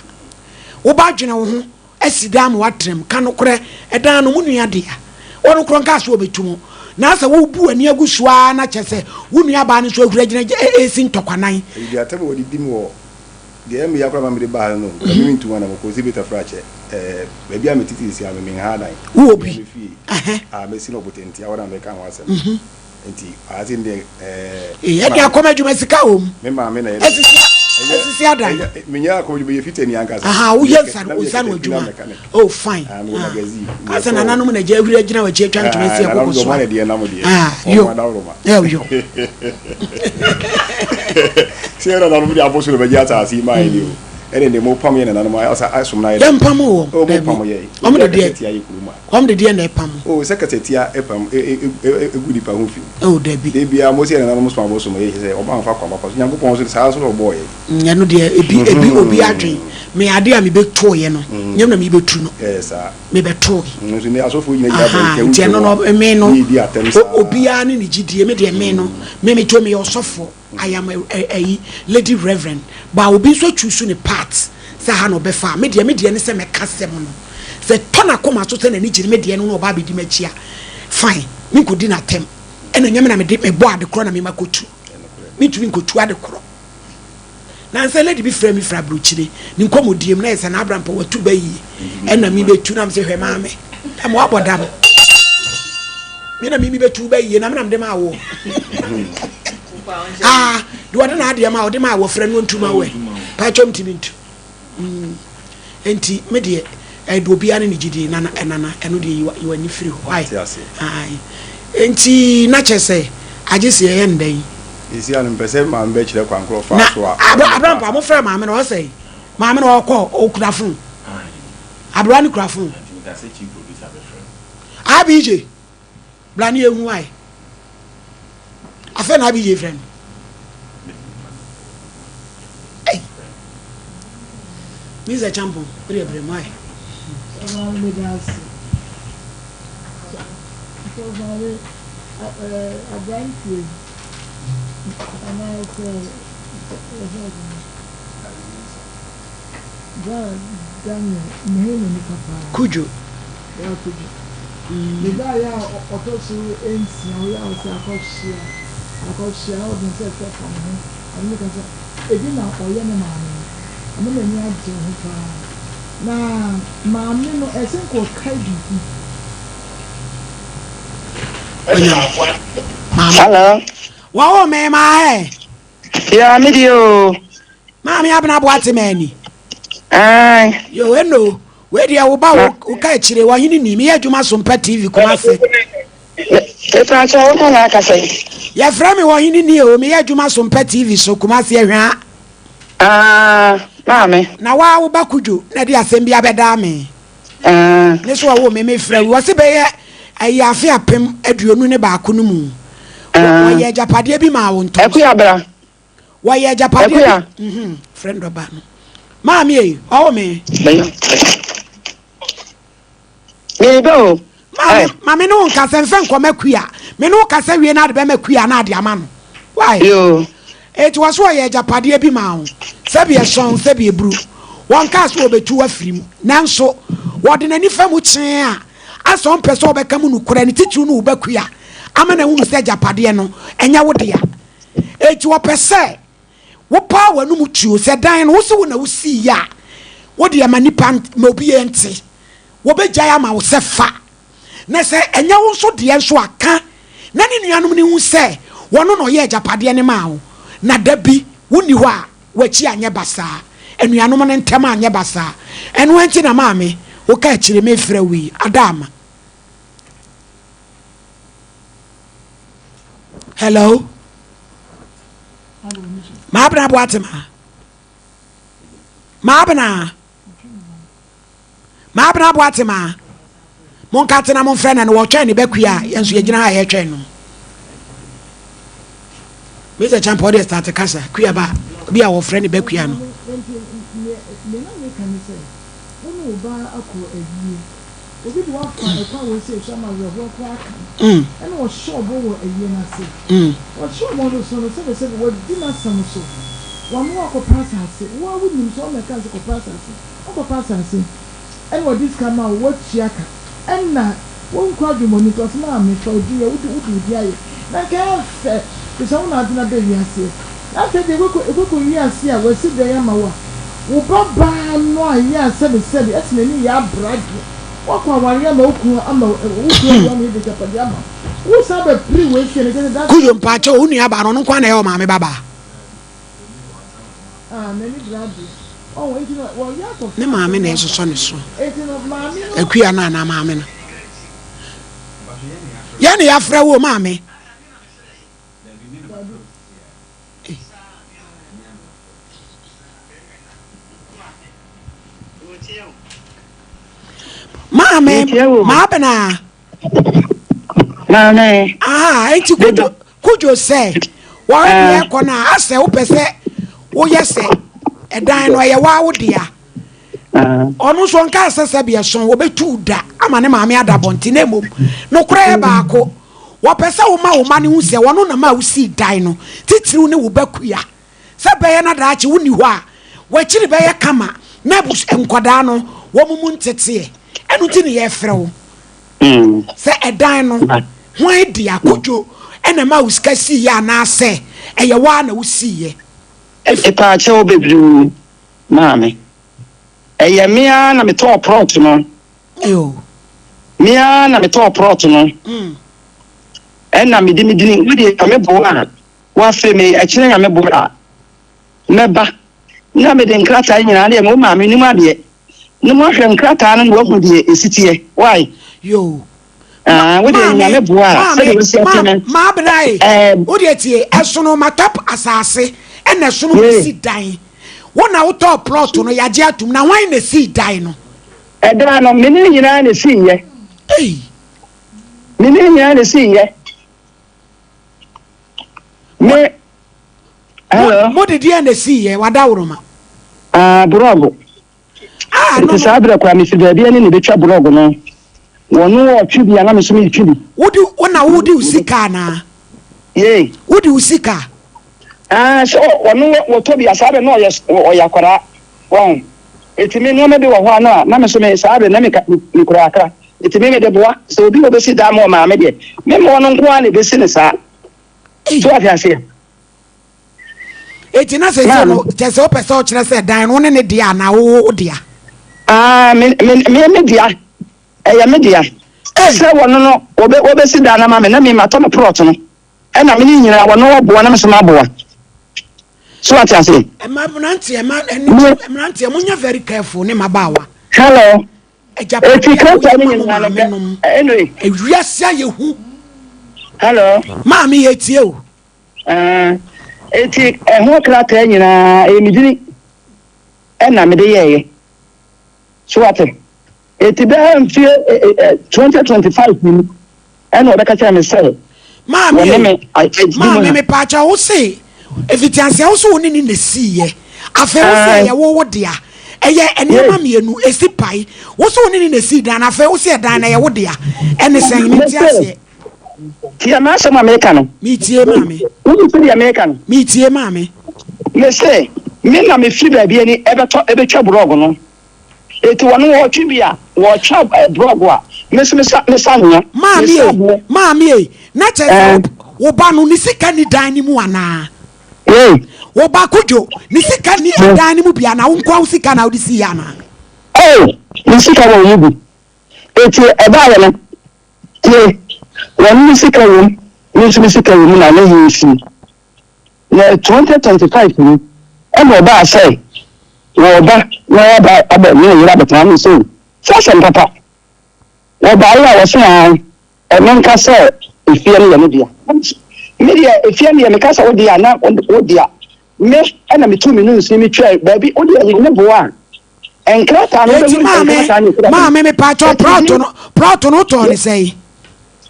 Wo ba dwene wo ho asi dan ma woatra mu. Ka nokorɛ, ɛdan no mo nua dea. Ɔno korɔ nkaa sɛ ɔbɛtu mo. Na sɛ wobu w'ani agu so ara na kyerɛ sɛ wo nua baa no nso ahuri agyina resi ntɔkwanan.
Aduatam a wɔde di me wɔ deɛ ɛyɛ me ya koraa ma mede baa ha no, nka me mentu ho anam kɔsi Beta Frakyɛ, ɛɛ, baabi a mete seesei a me menha adan.
Wowɔ
Mea
bi?
me fie
Ɛhɛ.
a masi no ɔbotantia hɔ na meka ho asɛm. Nti ase deɛ ɛɛ.
Ee ɛde akɔm adwuma sika wɔ mu.
Me maame na yɛ.
Esisi esisi adan.
Menyɛ akɔm adwuma yɛ fitani ankasa.
Aha woyɛ nsa nsa no adwuma. Oh fine.
Ah mewɔ magazine.
Asa nananom na gya ahuri agyina w'akyi atwa ntoma asi akoko so.
Nananom deɛ nam deɛ.
Ah yo. Yo yo.
Sɛ yɛ nananom de abɔ so na bɛgye asase yi maa yɛ deɛ o. Ɛne deɛ mo pam yɛ nananom asom na ayɛ.
Yɛn pam wɔ.
Oh mo pam yɛ.
Wɔn de deɛ.
Tia yɛ kurom a.
Wɔn de deɛ na ɛpam.
Oh sɛ kasatia ɛpam egu nipa ho fi.
Oh dabi.
Da biara mo sɛ yɛ nananom som abosom yɛ sɛ ɔmo anfa kwan papa so Nyankopɔn nso saa nso na ɔbɔɔ yɛn.
Ɛno deɛ ebi ebi obi adwen me adeɛ a me bɛ too yɛ no nyɛ na me bɛ tu no.
Ɛyɛ saa.
Me bɛ too
yɛ. Nso ne asɔfoɔ nyina gyina
abɔnten nti ɛno no me no obiara ne ne gyidie me deɛ me no me me to me yɛ ɔsɔfoɔ. I am a ayi lady reverend but obi nso choose ne part sɛ ha na ɔbɛfa a me deɛ me deɛ ne sɛ mɛka sɛm no sɛ tɔ n'akoma so sɛ n'ani gye ne me deɛ no na ɔba abɛdi m'akyi a fine menkɔdi n'atɛm ɛna nyɛ me na mede mebɔ ade korɔ na mema kɔtu mentumi nkɔtu ade korɔ Nansa lady bi frɛ me firi aburokyire ne nkɔmmɔdie mu na yɛ sɛ n'abrampa watu ba yie ɛna mi bɛtu na mesɛ hwɛ maame ɛma wabɔ dam me na mimi bɛtu ba yie na me na mede ma awoɔ ah deɛ ɔde n'adeɛ ma ɔde ma awɔ frɛ no ntuma wɛ paatwɔ ntumi ntu Mm enti me deɛ ɛde obiara ne ne gyidie nana ɛnana ɛno deɛ yi w'ani firi hɔ why ae enti na kyɛ sɛ agye sɛ yɛyɛ no dɛn.
Seesei a no mepɛ sɛ maame bɛkyerɛ kwan korɔ ɔfaa so a.
Na abrampa mo frɛ maame no ɔsɛe maame no ɔkɔ ɔkura phone aberewa no kura phone abj. Bra ne yɛnhu why. Afei na ABJ frɛ no. Hey. Mr. Champon, wo deɛ brɛ mu ayɛ.
Aberanteɛ anaasɛ Bra Daniel, mehu no nipa paa.
Kudwo.
Bra Kudwo. Me ba yɛ a ɔtɔ so nsia ɔyɛ a ɔsɛ akɔhyia akɔhyia na ɔde nsa ɛfɛ fa ne ho ɔne me kasa ebi na ɔyɛ ne maame no ɔmo n'ani agye ho paa na maame no ɛsɛ nka ɔkae biribi.
Maame.
Hello.
Wɔwo me maa ɛ.
Yeah, me deɛ o.
Maame Abena Boate Mani.
Aye.
Yo, eno. Wei deɛ wo ba wo ka akyire wɔhene ni meyɛ adwuma so mpa TV Kumase.
Mepa kyɛ wo na na akasa yi.
Yɛfrɛ me wɔhene ni o meyɛ adwuma so mpa TV so Kumase ahwaa.
Ah, maame.
Na waa wo ba Kudwo na de asɛm bi abɛdaa me.
Ah.
Ne so ɔwoo me mefrɛ wi wɔse bɛyɛ ɛyɛ afe 2021 no mu.
Ah.
Wɔyɛ agyapadeɛ bi maa wo ntɔn.
Akuya bra.
Wɔyɛ agyapadeɛ bi. Mhm, frɛ no dɔba no. Maame ei, ɔwo me.
Meba o.
Maame, ma me ne wo nkasa mfɛ nkɔma kuya. Me ne wo kasa wie na ade bɛma kuya na ade ama no. Why?
Yo.
Eti wɔ so ɔyɛ agyapadeɛ bi maa wo. Sɛbi ɛsɔn, sɛbi eburu. Wɔn kaa so wɔbɛtu wafiri mu. Nanso, wɔde n'ani fa mu kyee a, asɛ ɔmpɛ sɛ ɔbɛka mu nokorɛ ne titiriw ne wo ba kuya ama no ahunu sɛ agyapadeɛ no, ɛnyɛ wo dea. Enti wɔpɛ sɛ wopaa w'anom tuo sɛ dan no wose wo na wosii a, wo deɛ ma nipa ma obiara nte. Wɔbɛgyae ama wo sɛ fa. Na sɛ ɛnyɛ wo nso deɛ nso a, ka na ne nuanom no nhu sɛ Wɔno na ɔyɛɛ agyapadeɛ no maa wo, na da bi wonni hɔ a, w'akyi anyɛ basaa, anuanom no ntam anyɛ basaa. Ɛno nti na maame, woka akyire mefrɛ wo yi, Adaama. Hello? Maabena Boatema. Maabena. Maabena Boatema. Monka tena momfrɛ no no wɔtwɛn ne bɛkua a yɛn nso yɛgyina ha a yɛtwɛn no. Mr. Champa ɔde start kasa kua ba obi a wɔfrɛ ne bɛkua no.
Obi de wo afa ɛkwan wei sei so ama awerɛhoɔ koraa aka no, ɛna ɔhyɛ ɔbɔ wɔ ayie no ase. Ɔhyɛ ɔbɔ no so no, sɛbesɛbe wadi n'asɛm so, wama woakɔpɛ asase. Wo ara wonim sɛ ɔno na ɛkaa sɛ kɔpɛ asase. Woakɔpɛ asase, ɛna ɔde sika ma wo, woatua ka, ɛna wonkɔ adwemmɔne nti ɔse maame fa wo din yɛ, wode wode wo din ayɛ. Na nka ɛyɛ fɛ, firi sɛ wo na ade no aba wiaseɛ. Na afei deɛ ɛkɔkɔ ɛkɔkɔ wiase a wasi dan ama wo a, Wo ba baa no a yɛ a sɛbi sɛbi ɛsi n'ani yɛ abra deɛ wakɔ awareɛ ama wo kunu ama wo kunu awu ama yɛde agyapadeɛ ama wo wo san bɛ pere wei fie no kyɛ sɛ that's.
Kuyo mpakyɛw wo nua baa no ɔno nkoaa na ɛyɛ ɔmaame ba baa.
Ah n'ani bra deɛ ɔho enti no wɔyɛ akɔfa
Ne maame
asɛm
na
aba
ɛsosɔ ne so
enti no maame no.
Akua no anaa maame no yɛn na yɛafrɛ wo maame. Maame, maabena.
Maame.
Aha, enti kudwo kudwo sɛ wɔre deɛ ɛkɔ no a asɛ wopɛ sɛ woyɛ sɛ ɛdan no ɛyɛ waa wo dea. Ɔno nso ɔnkaa sɛ sɛbi ɛso wɔbɛtu da ama ne maame ada abɔnten na mmom nokorɛ yɛ baako. Wɔpɛ sɛ woma wo mma no hu sɛ wɔno na ma wosii dan no, titiriw ne wo ba kua. Sɛ ɛbɛyɛ na daakye wonni hɔ a, w'akyiri bɛyɛ kama na abus nkwadaa no wɔn mu nteteɛ. Ɛno nti na yɛrefrɛ wo sɛ ɛdan no, hwan dea? Kojo na ɛmaa wo sika siiɛ anaasɛ ɛyɛ wo ara na wosiiɛ?
Mepaakyɛw bebree maame. Ɛyɛ me ara na metɔɔ prɔt no. Me ara na metɔɔ prɔt no. Ɛna mede me dini, wo deɛ Nyame boa a, woafe me, ɛkyena Nyame boa a, mɛba. Na mede nkrataa nyinaa deɛ, wo maame nim adeɛ. Na moahwɛ nkrataa no na wahu deɛ ɛsi teɛ. Why?
Yoo.
Ah, wo deɛ Nyame boa a, sɛdeɛ wosi ate no.
Maabena e, wo deɛ tie, ɛsono matɔ asase, ɛna ɛsono mesi dan. Wo na wotɔɔ plɔt no, yɛagye atom, na hwan na esii dan no?
Ɛdan no, me ne ne nyinaa na esiiɛ.
Ei!
Me ne ne nyinaa na esiiɛ. Me, hello.
Mo de deɛ na esiiɛ, wadaworoma.
Ah, borɔgo.
Ah, no,
Nti saa berɛ koraa mefiri baabi ɛne ne bɛtwa borɔgo no. Wɔno ɔtwe bi a na me nso metwe bi.
Wode, wo na wode wo sika anaa?
Yei.
Wode wo sika?
Ah, sɛ ɔno wɔtɔ bi a saa berɛ na ɔyɛ ɔyɛ akwadaa. Wɔn. Eti me nneɛma bi wɔ hɔ a na na me nso me saa berɛ na meka mekura akra. Eti me mede boa. Sɛ obi wɔ bɛsi dan ma ɔmaame deɛ, me mmoa no nko ara na ebesi no saa. So wate aseɛ?
Eti na sɛ sɛ no kyɛ sɛ wopɛ sɛ ɔkyerɛ sɛ dan no wo ne ne dea anaa wo wo dea?
Ah, me me me me dea. Ɛyɛ me dea. Sɛ wɔno no wɔbɛ wɔbɛsi dan no ama me na me matɔ me prɔt no. Ɛna me ne nyinaa wɔno wɔboa na me nso maboa. So wate ase?
Ɛma mmeranteɛ ma ɛne mmeranteɛ mo nyɛ very careful ne mmabaawa.
Hello.
Agyapadeɛ
Eti
a
krataa
woyɛ
ne
ma mo
nyinaa no
maame
bɛ
nom.
anyway.
Ewiase ayɛ hu.
Hello.
Maame yɛ tie o.
Ah, eti ɛho krataa nyinaa ɛyɛ me dini ɛna mede yɛɛyɛ. So wate? Eti bɛyɛ mfie 2025 mu ɛna ɔbɛka kyerɛ me sɛ
Maame
wɔne
e,
me adi mu
maame
ha.
mepaakyɛw wo se efitiaseɛ wo se wo ne ne na esiiɛ afei wo se
Ae.
ɛyɛ wo wo dea ɛyɛ nneɛma
Yes.
mmienu esi pae wo se wo ne ne na esii dan no afei wo se ɛdan no ɛyɛ wo dea ɛne sɛn mente
Mese
aseɛ.
tie m'asɛm a meka no.
Metie maame.
Wonim sɛdeɛ meka no.
Metie maame.
Mese me na mefiri baabi ani ɛbɛtɔ ɛbɛtwa borɔg no. Eti wɔn wɔtwe bi a, wɔtwa brɔgo a, me nso mesa mesa anwea.
Maame
Mesa
ei,
aboɔ.
maame ei, na kyerɛ sɛ
Ɛɛ.
wo ba no ne sika nni dan no mu anaa?
Ei.
Wo ba Kojo, ne sika nni ɛdan no mu bi anaa? Wo nkoa wo sika na wode siiɛ anaa?
Oh, ne sika wɔ mu bi. Eti ɛbaeɛ no, tie, wɔn ne sika wom. Me nso me sika wɔ mu na ne he si. Na 2025 mu ɛna ɔbaa sɛ wɔɔba na waba abɛ ne ne yere abɛtena me sɛ o sɛ asɛm papa. Wɔbaeɛ a wɔse ae Menka sɛ efie no yɛ me dea. Me deɛ efie no deɛ meka sɛ wo dea na wo dea. Me na metuu me nunsi metwaa baabi wo deɛ nyame boa a nkrataa no
Eti
wobɛhunu
maame
nkrataa no ekura me.
maame mepatwɔ
Eti
plot
bi
no plot no wotɔɔ ne sɛe?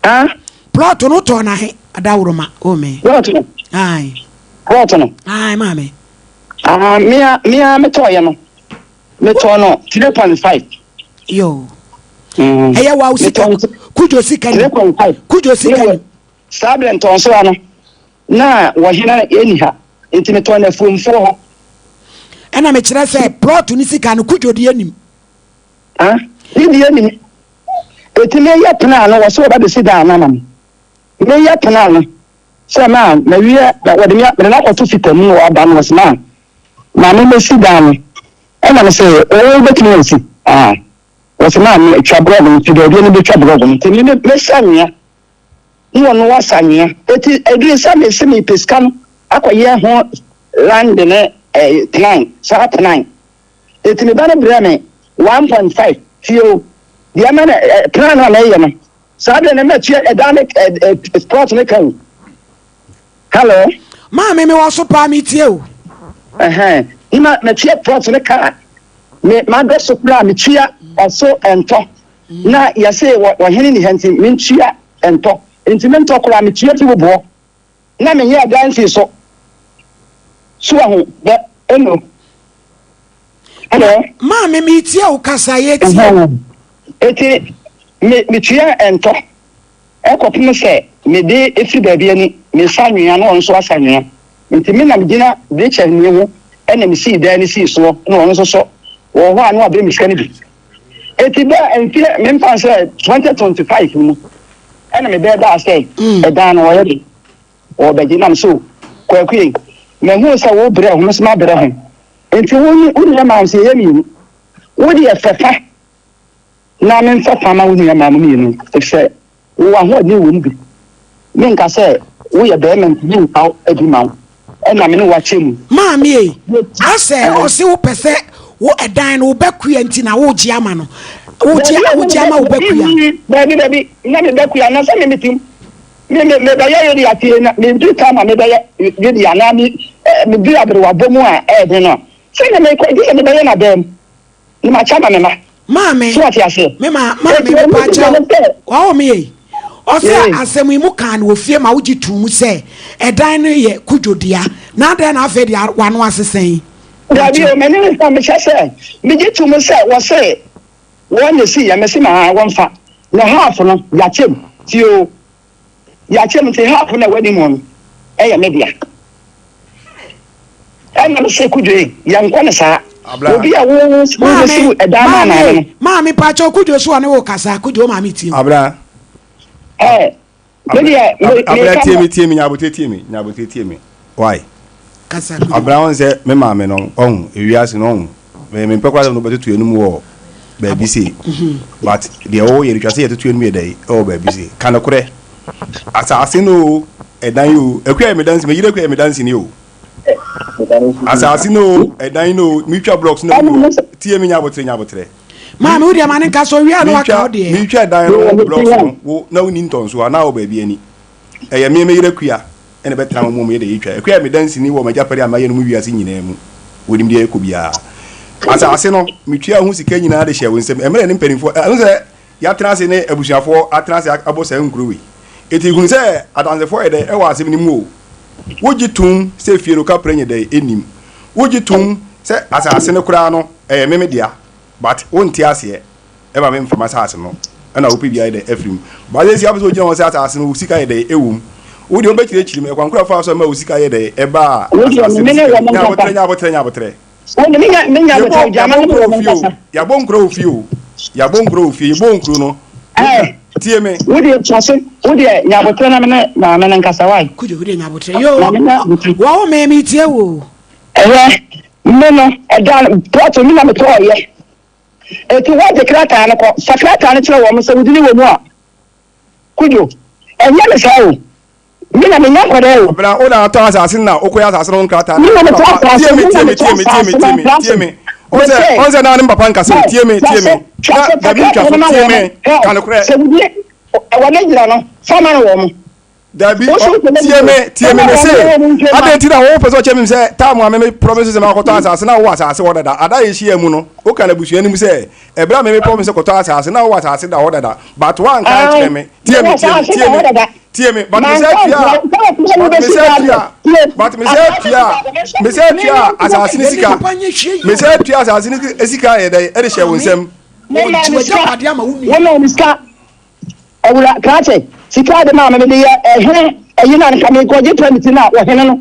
Ah?
Plot no wotɔɔ no ahe? Adaworoma o me.
Plot no.
Ae.
Plot no.
Ae maame.
Ah me a me a metɔɔyɛ no. Metɔɔ no 3.5.
Yo. Mm. Ɛyɛ wa sika kudwo sika ni.
3.5.
Kudwo sika ni.
Saa berɛ ntɔnsoa no na wɔhena ɛni ha nti metɔɔ no afuomfoɔ hɔ.
Ɛna mekyerɛ sɛ plot ne sika no kudwo deɛ nim.
Ah, ne deɛ nim. Eti meyɛ pena no wɔ so wɔba bɛsi dan no ama me. Meyɛ pena no sɛ ma mawie wɔde me mede no akɔto fita mu na wɔaba no wɔsɛ ma maame mɛsi dan no. Ɛna me se, oo wobɛtumi asi? Ah. Wɔse maame twa brɔg no, nti baabi no bɛtwa brɔg no. Nti me mɛsa anwea, ne ɔno wasa anwea. Eti ɛduru sɛ mese mepɛ sika no akɔyɛ ho land ne eh, plan, saa plan. Eti me ba no brɛ me 1.5, tie o, deɛ ɛma no eh, plan no a mɛyɛ no, saa deɛ no mɛtua ɛdan ne eh, eh, plot ne ka o. Hello.
Maame me wɔ so paa me tie o.
Ɛhɛn ne ma matua plot ne kaa me madɔ so koraa metua ɔso ɛntɔ na yɛse ɔhene ni ha nti mentua ɛntɔ nti mentɔ koraa metua fi wo boɔ na menyɛ ɛdan nsi so so wahu bɛ ɛno hello.
Maame me tie o kasa yɛ tie o.
Eti me metua ɛntɔ. Ɛkɔpem sɛ mede firi baabi ani mesa anwea na ɔno nso asa anwea. Nti me na megyina brekyɛ no ho na mesii dan no sii soɔ na ɔno nso so wɔ hɔ a na wabrɛ me sika no bi. Enti bɛ mfeɛ memfa no sɛ 2025 mu ɛna mebɛɛ baa sɛ ɛdan no ɔyɛ de ɔrebɛgye na mesɛ o Kwaku ei mahunu sɛ wo brɛ ho me nso mabrɛ ho nti wo ne wo nua maa nso yɛyɛ mmienu wo deɛ fɛfa Na memfa fa ma wo nuammaa mo mmienu, efisɛ wo ahoɔden wɔ mu bi. Menka sɛ woyɛ barima nti memfa wo adi ma wo, ɛna me ne wo akyɛ mu.
Maame ei, asɛ ɔse wo pɛ sɛ wo ɛdan no wo ba kua nti na wo gye ama no, wo gye wo gye ama wo ba kua.
Dabi dabi, na me ba kua na sɛ me me tim, me me me bɛyɛ yɛ de atie na me duru time a me bɛyɛ yɛ de anaa me me duru aberewa bɔ mu a ɛyɛ den no a, sɛ na me kɔ gye sɛ me bɛyɛ na dɛm. Na makyɛ ama me mma.
Maame,
So wate aseɛ?
me ma, maame,
Enti wɔn
mepa
mu
kyɛw.
no sɛ.
Wawo me ei. Ɔsɛ
Ee.
asɛm yi mo kaa no wɔ fie ma wogye too mu sɛ ɛdan no yɛ Kudwo dea. Na adɛn na afei deɛ w'ano asesa yi?
Dabi
Pakyɛw.
o, m'ani nsa mekyɛ sɛ megye to mu sɛ wɔse wɔn na esi yɛ, mese ma wɔmfa. Na half no, yɛakyɛ mu. Tie o. Yɛakyɛ mu nti half no a ɛwɔ anim no yɛ me dea. Ɛna me se Kudwo yɛnkɔ no saa. Obi a wo wo bɛsiw ɛdan ma maame no.
Maame pakyɛw Kudwo so ɔne wo kasa Kudwo maame tie.
Abra.
Ɛɛ me deɛ me
me ka. Abra tie me tie me nyabote tie me nyabote tie me why.
Kasa Kudwo.
Abra wɔn sɛ me maame no ɔho ewiase no ɔho me me mpɛ koraa sɛ no bɛtoto enum wɔ baabi sei but deɛ wɔwɔ yɛ no twa sɛ yɛtoto enum yɛ dɛ ɛwɔ baabi sei ka nokorɛ asase no o ɛdan o akua yɛ me dansi me yere akua yɛ me dansi ni o asase no o ɛdan no o metwa blocks na mu tie me nyabotere nyabotere
maame wo deɛ ma ne nka so wia no waka wo deɛ
metwa ɛdan no blocks no wo na wonni ntɔnso a na wɔ baabi ani ɛyɛ me me yere akua na ɛbɛtena wɔn mu yɛ deɛ yɛtwa. Akua yɛ me danseni wɔ m'agyapade a mayɛ no mu wiase nyinaa mu. Wɔnim deɛ ɛkɔ biara. Asase no, metuaa ho sika nyinaa de hyɛɛ wo nsam. Mmerɛ ne mpanimfoɔ, ɛno sɛ yɛatena ase ne abusuafoɔ atena ase abɔ saa nkuro wei. Enti hunu sɛ adansefoɔ yɛ dɛ ɛwɔ asɛm no mu o. Wogye tom sɛ fie no kaprɛ nyɛ dɛ ɛnnim. Wogye tom sɛ asase no koraa no ɛyɛ me me dea but wonte aseɛ. Ɛma me nfa m'asaase no ɛna wopɛ bi ayɛ dɛ afiri mu. But sɛsi apɛ sɛ ogyina hɔ sɛ asaase no wo sika yɛ dɛ ɛwɔ mu. Wo deɛ wobɛkyerɛkyerɛ mu ɛkwan koro a wofaa so ɛma wo sika yɛ dɛ ɛbaa asaase no sika mu. Nya abotrɛ nya abotrɛ nya abotrɛ. Yɛbɔ yɛabɔ nkuro wɔ fie o yɛabɔ nkuro wɔ fie o yɛabɔ nkuro wɔ fie yɛbɔ nkuro no. Tie me.
Wo deɛ kyerɛ so wo deɛ nya abotrɛ na me ne maame no nkasa wai.
Kudwo wo deɛ nya abotrɛ yoo wɔwo me me tie wo.
Ɛhwɛ me no ɛda plot mi na metɔɔ yɛ. Enti wɔgye krataa no kɔ. Fa krataa no kyerɛ wɔn sɛ wo din wɔ mu a. Kudwo, Ɛnyɛ ne saa o. Me na menyɛ nkwadaa o.
Abena, wo na atɔ asase no na wokɔyɛ asase no ho nkrataa
Me na
na
metɔ
papa
asase
tie
me
me
na
tie me
metɔ
tie me tie
asase
me
no
tie me tie
Francis.
me. Wo
Me
sɛ
se,
ɔn sɛ na ne papa nkasa o
hɛ,
tie me
twa
tie
so,
me.
twa
Na
so
dabi
kakra
ntwa
de
so
no ma
tie
wɔn.
me
Hɛ,
ka nokorɛ.
sɛ wodie wɔ ne gyina no, fa ma no wɔn.
Dabi,
Wo
ɔ,
so wopɛ
tie
n'adidi o,
me, tie
fa
me,
ma
me
wɔn
se,
na wɔn ntwe ma.
adɛn nti na wo pɛ sɛ ɔkyerɛ me sɛ time a me me promise sɛ makɔtɔ asase na wowɔ asase hɔ dada, ada a yɛhyia mu no, woka no abusua no mu sɛ, ɛberɛ a me me promise sɛ kɔtɔ asase na wowɔ asase da hɔ dada, but woanka
Ae,
ankyerɛ me, tie
mewɔ
me, tie me,
asase
tie
da hɔ
me,
dada.
tie me, but me
Manka
sɛ
ankyerɛ
tua,
wo, sɛ wopɛ sɛ
but me
wobɛsi
sɛ
dan
tua,
deɛ, tie,
but me sɛ
asase
tua,
da hɔ, me nso
me sɛ
me
tua
me
asase ne
Yɛne
sika,
nipa nyɛ hwee
me
yie o.
sɛ tua asase ne sika yɛ dɛn ɛde hyɛ wo
Maame,
nsam.
Memaa
wɔgye
me sika,
w'agyapadeɛ ama wo nua.
womaa me sika. Owura Krakye, sika a ɔde maa me mede yɛ ɛhene ayi no a nka mekɔgye permit no a ɔhene no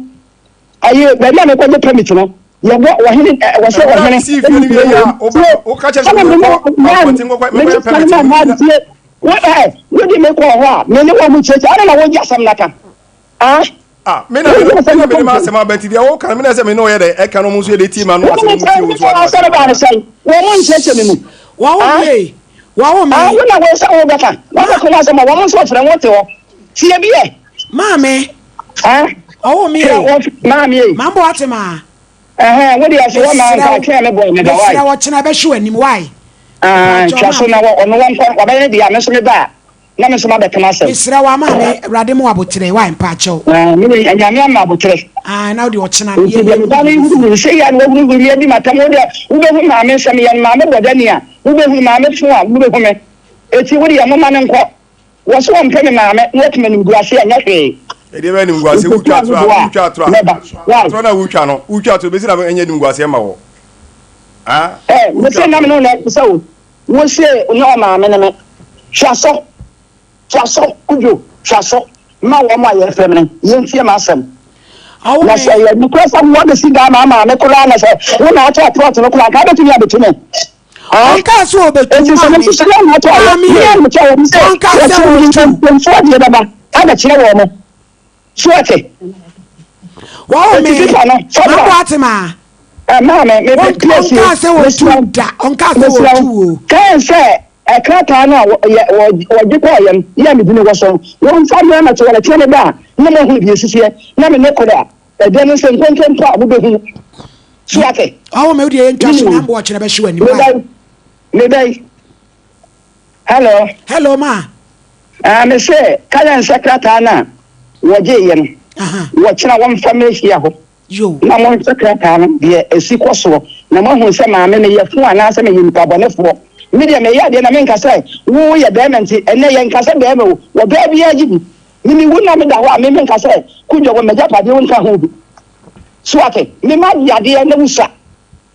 ayi baabi a mekɔgye permit no yɛbɔ ɔhene ɛ wɔsɛ
Ɛberɛ a
ɔhene
mesii fie
ɛyi
no
kuro
wieeɛ
wei
a, woba
tie
woka kyerɛ sɛ
sɛdeɛ me ne
menkɔ
maa
Mampɔnten nkɔkɔ
mede
mekɔyɛ
sika no
permit
maa
no
maa
wogyina
tie wo ɛ wode me kɔɔ hɔ a me ne wɔn kyerɛkyerɛ adɛn na wogye asɛm no aka ah
Ah, me na me
wogye
me
asɛm
na
no
mede
ka
m'asɛm aba nti deɛ woka no me na ɛsɛ me ne ɔyɛ dɛ ɛka no ɔmo nso yɛ dɛ tie ma no
Wɔn
asɛm ɔmo
nkyerɛ
tie wo
me
nso
sɛ
ano
asɔre
asɛm
baa no
anaa?
sɛn wɔn nkyerɛkyerɛ me mu
Wɔwo
ah
me ei, wɔwo me
Ah,
ei.
wo na wo sɛ wobɛka
Ma,
wabɛka wo asɛm a wɔn nso wɔfrɛ wo te hɔ tie bi ɛ
maame,
ah
ɔwo me
frɛ
ei.
wɔ maame ei
Mambo ate maa.
ɛhɛn wo deɛ so wɔ maa
Mesrɛ
nka
wo,
twɛn me boy meba
mesrɛ
wai
wo, ɔkyena bɛhwe w'anim, wai?
ah
Mepaakyɛw
twa so na
maame.
wɔ ɔno wɔnkɔ wabɛyɛ ne deɛ a me nso meba a na me nso mabɛka m'asɛm
Mesrɛ wo a maame, Awurade ma wo aboterɛ, wai? Mpaakyɛw.
ah me deɛ Nyame ama aboterɛ
Ah, na wo deɛ ɔkyena no,
nti
yɛ
deɛ
yɛ
me ba
hu
no
deɛ ɛbɛsi.
huruhuru sɛ yɛ a na wahuruhuru me adi m'atam wo deɛ wobɛhu maame sɛ meyɛ no maame bɔdani a wobɛhu maame fo a wobɛhu me eti wo deɛ moma no nkɔ Wɔ se wɔmpɛ me maame na wɔte m'animguase a, nyɛ hwee.
Ɛdeɛ bɛyɛ animguaseɛ?
Nkosi
Wotwa
a
atorɔ a,
meboa a,
wotwa atorɔ a,
mɛba. Why?
atorɔ no a wotwa no, wotwa atorɔ, bɛsi na ɛnyɛ animguaseɛ ma wɔ. Ah,
Eh,
wotwa
mese na
atorɔ.
me ne wo na ɛkasa o. Wo se nyɛ ɔmaame ne me. Hwɛ aso, hwɛ aso, Kudwo, hwɛ aso. Ma wɔn a yɛfrɛ me no, yɛntie m'asɛm.
Ɔwo
Na
me.
sɛ ɛyɛ nokorɛ sɛ woabɛsi dan ama maame koraa na sɛ wo na atɔ plot no koraa, anka wobɛtumi abɛtu me.
Ɔnkaa sɛ ɔbɛtu
Enti sɛ
maame.
me nso na matɔ ayɛ,
Maame
me
ei,
ara na metɔ wɔn sɛ
ɔnkaa sɛ
wɔkyerɛ me
ɔtu.
mpanyimfoɔ deɛ bɛba abɛkyerɛ wɔn. So ate?
Wɔwo
Enti
me,
pepa no, fa bra.
mambo ate maa.
Ɛ, maame, mepɛ piesie,
Ɔnkaa sɛ
mesrɛ
ɔtu
wo,
da, ɔnkaa sɛ
mesrɛ
ɔtu
wo,
o.
kae sɛ ɛ, krataa no a wɔ, yɛ, wɔ, wɔgye kɔeɛ no, yɛ a me dini wɔ so no, wɔmfa mmra mmɛto wɔn akyire me ba a, na moahunu deɛ ɛsisiɛ, na me ne koro a, ɛdeɛ no sɛ nkontompo a mobɛhunu. So wate?
Ɔwɔ me wodeɛ yɛntwa so na mboɔ kyerɛ bɛhye w'anim. Why?
Mebɛyi. Mebɛyi. Hello.
Hello ma.
Ah, me se kaya nsa krataa no a wɔgye yɛ no. Wɔkyena wɔmfa mmɛhyia hɔ.
Yo.
Na monhwɛ krataa no deɛ ɛsi kɔ soɔ na moahunu sɛ maame meyɛ fo anaasɛ meyɛ nipa bɔnefoɔ. Me deɛ meyɛ adeɛ na menka sɛ wo yɛ bɛrima nti ɛnɛ yɛnka sɛ bɛrima o wɔbaa biara gye bi. Me mewu na meda hɔ a me menka sɛ kudwa wɔ m'agyapadeɛ wo nka ho bi. So wate? Me mma gye adeɛ na wosua.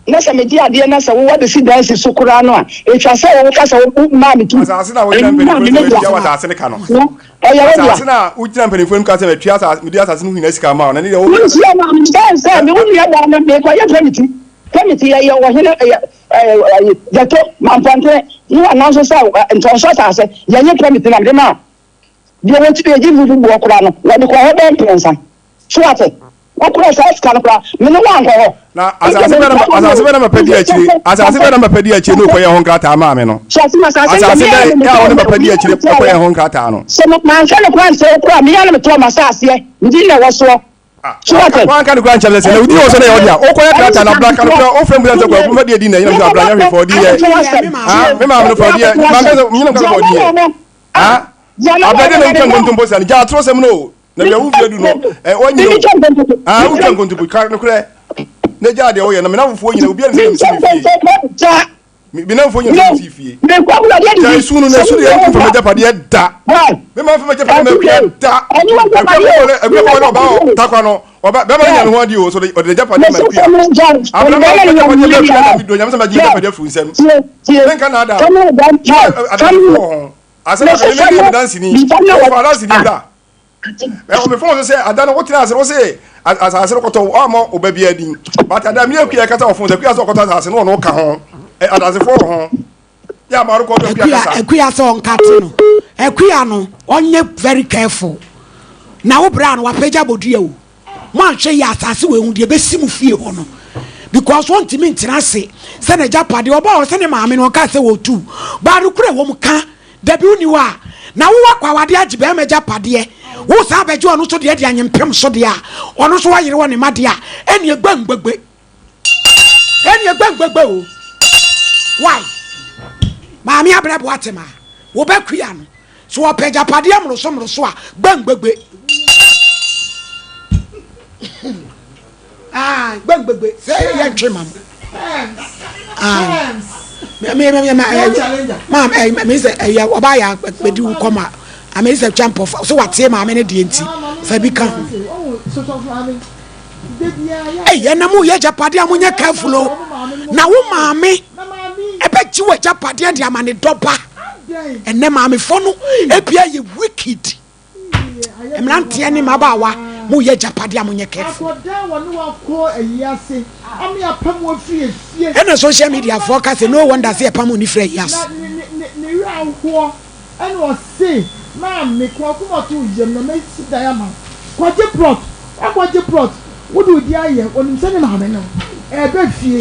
Na sɛ megye adeɛ na sɛ wowɔ de si dan si so koraa no a, ɛtwa sɛ woka sɛ womaa me tu.
Asase no a wogyina
Ɛno maa
mpanimfoɔ
me
anim
me
sɛ
dea.
matua w'asase no ka no.
No, ɛyɛ wo dea.
Asase no a wogyina mpanimfoɔ anim ka sɛ matua asase, mede asase no ho nyinaa sika ama wo no, ɛno deɛ wo.
Wonhyia maa me sɛ sɛ me wo nua baa no mekɔyɛ pɛmiti. Pɛmiti yɛyɛ ɔhene ɛyɛ ɛyɛ gyɛto mampɔntene ne wɔn nso sɛ ntɔnso asase yɛnyɛ pɛmiti na mede maa deɛ wɔtumi yɛgye fufu boɔ koraa no wɔde kɔ hɔ bɛn mprɛnsa. So wate? Wokura saa sika no koraa, me ne wo ankɔ hɔ.
Na asase bɛn na asase bɛn na mapa di akyire? Asase bɛn na mapa di akyire na okɔyɛ ho nkrataa maa me no? Asase bɛn a wo ne mapa di akyire kɔyɛ ho nkrataa no?
Sɛ manka no koraa nkyerɛ wo koraa, me ara na metɔɔ m'asaseɛ, me din na ɛwɔ soɔ. So wate?
Wanka no koraa nkyerɛ me sɛ na wo din wɔ so na ɛyɛ wo dea. Wokɔyɛ krataa na bra ka no koraa, wofrɛ me bisa sɛ Kwaku mfa deɛ din na ɛnyina me sɛ abra nyɛ hwee fa ɔdin yɛ. Ah, me maame no fa ɔdin yɛ. Manka sɛ menyina me ka sɛ fa ɔdin yɛ. Ah, abra deɛ na wotwa nkontompo saa no, gya atorɔsɛm no o. Na bia wo mfie du no ɛ wanyina o ah wotwa nkontompo ka nokorɛ na gyaa deɛ woyɛ no me namfofoɔ nyina obiara nim sɛ mesi me fie me namfoɔ nyina sɛ mesi fie gya esu no na esu deɛ ɛntu fam agyapadeɛ da me ma fam agyapadeɛ ma akua da akua kɔkɔ ne ɔba wɔ takwa no ɔba bɛrima no nya ne ho adeɛ o so ɔde n'agyapadeɛ ma akua abena ma agyapadeɛ ma akua na mi do nyame sɛ ma gye agyapadeɛ afiri nsam menka na ada adasefoɔ ho asɛm aka me me danseni ɔfa danseni bra Ɛwɔ me fon so sɛ ada no wotena ase no wose asase no kɔtɔ ɔama ɔba biara din but ada me akua kasa wɔ fon so akua sɛ ɔkɔtɔ asase no ɔno ka ho adasefoɔ wɔ ho yɛ ama ɔrekɔ ɔdɔ akua kasa.
Akua sɛ ɔnkate no akua no ɔnyɛ very careful na wo bra no wapagya bodua o mo anhwɛ yie asase wɔ ehu deɛ ebesi mo fie hɔ no because wɔntumi ntena ase sɛ n'agyapadeɛ ɔba hɔ sɛ ne maame no ɔka sɛ wɔtu baano kura wɔn ka Dabi wonni hɔ a na wo wakɔ awadeɛ agye bɛrima agyapadeɛ. Wo saa bɛgye ɔno nso deɛ de anyempem so deɛ a, ɔno nso wayere wɔ ne ma deɛ a, ɛneɛ gbɛngbɛgbɛ. Ɛneɛ gbɛngbɛgbɛ o. Why? Maame abrɛ boate ma wo bɛ kua no. So ɔpɛ agyapadeɛ mmoroso mmoroso a, gbɛngbɛgbɛ. Ah, gbɛngbɛgbɛ sɛ yɛ ntwe ma mo. Ah, me me me ma me me sɛ ɛyɛ ɔbaa yɛ bɛdi wo kɔm a ame sɛ twa mpɔ so wateɛ maame no deɛ nti fa bi ka ho. Ɛyɛ na mo yɛ agyapadeɛ a monyɛ careful o na wo maame ɛbɛgye wɔ agyapadeɛ de ama ne dɔba ɛnɛ maamefo no ebia yɛ wicked. Mmeranteɛ ne mmabaawa, moreyɛ agyapadeɛ a monyɛ careful. Ɛna social media foɔ ka sɛ no wonder sɛ yɛpam oni firi ayi ase.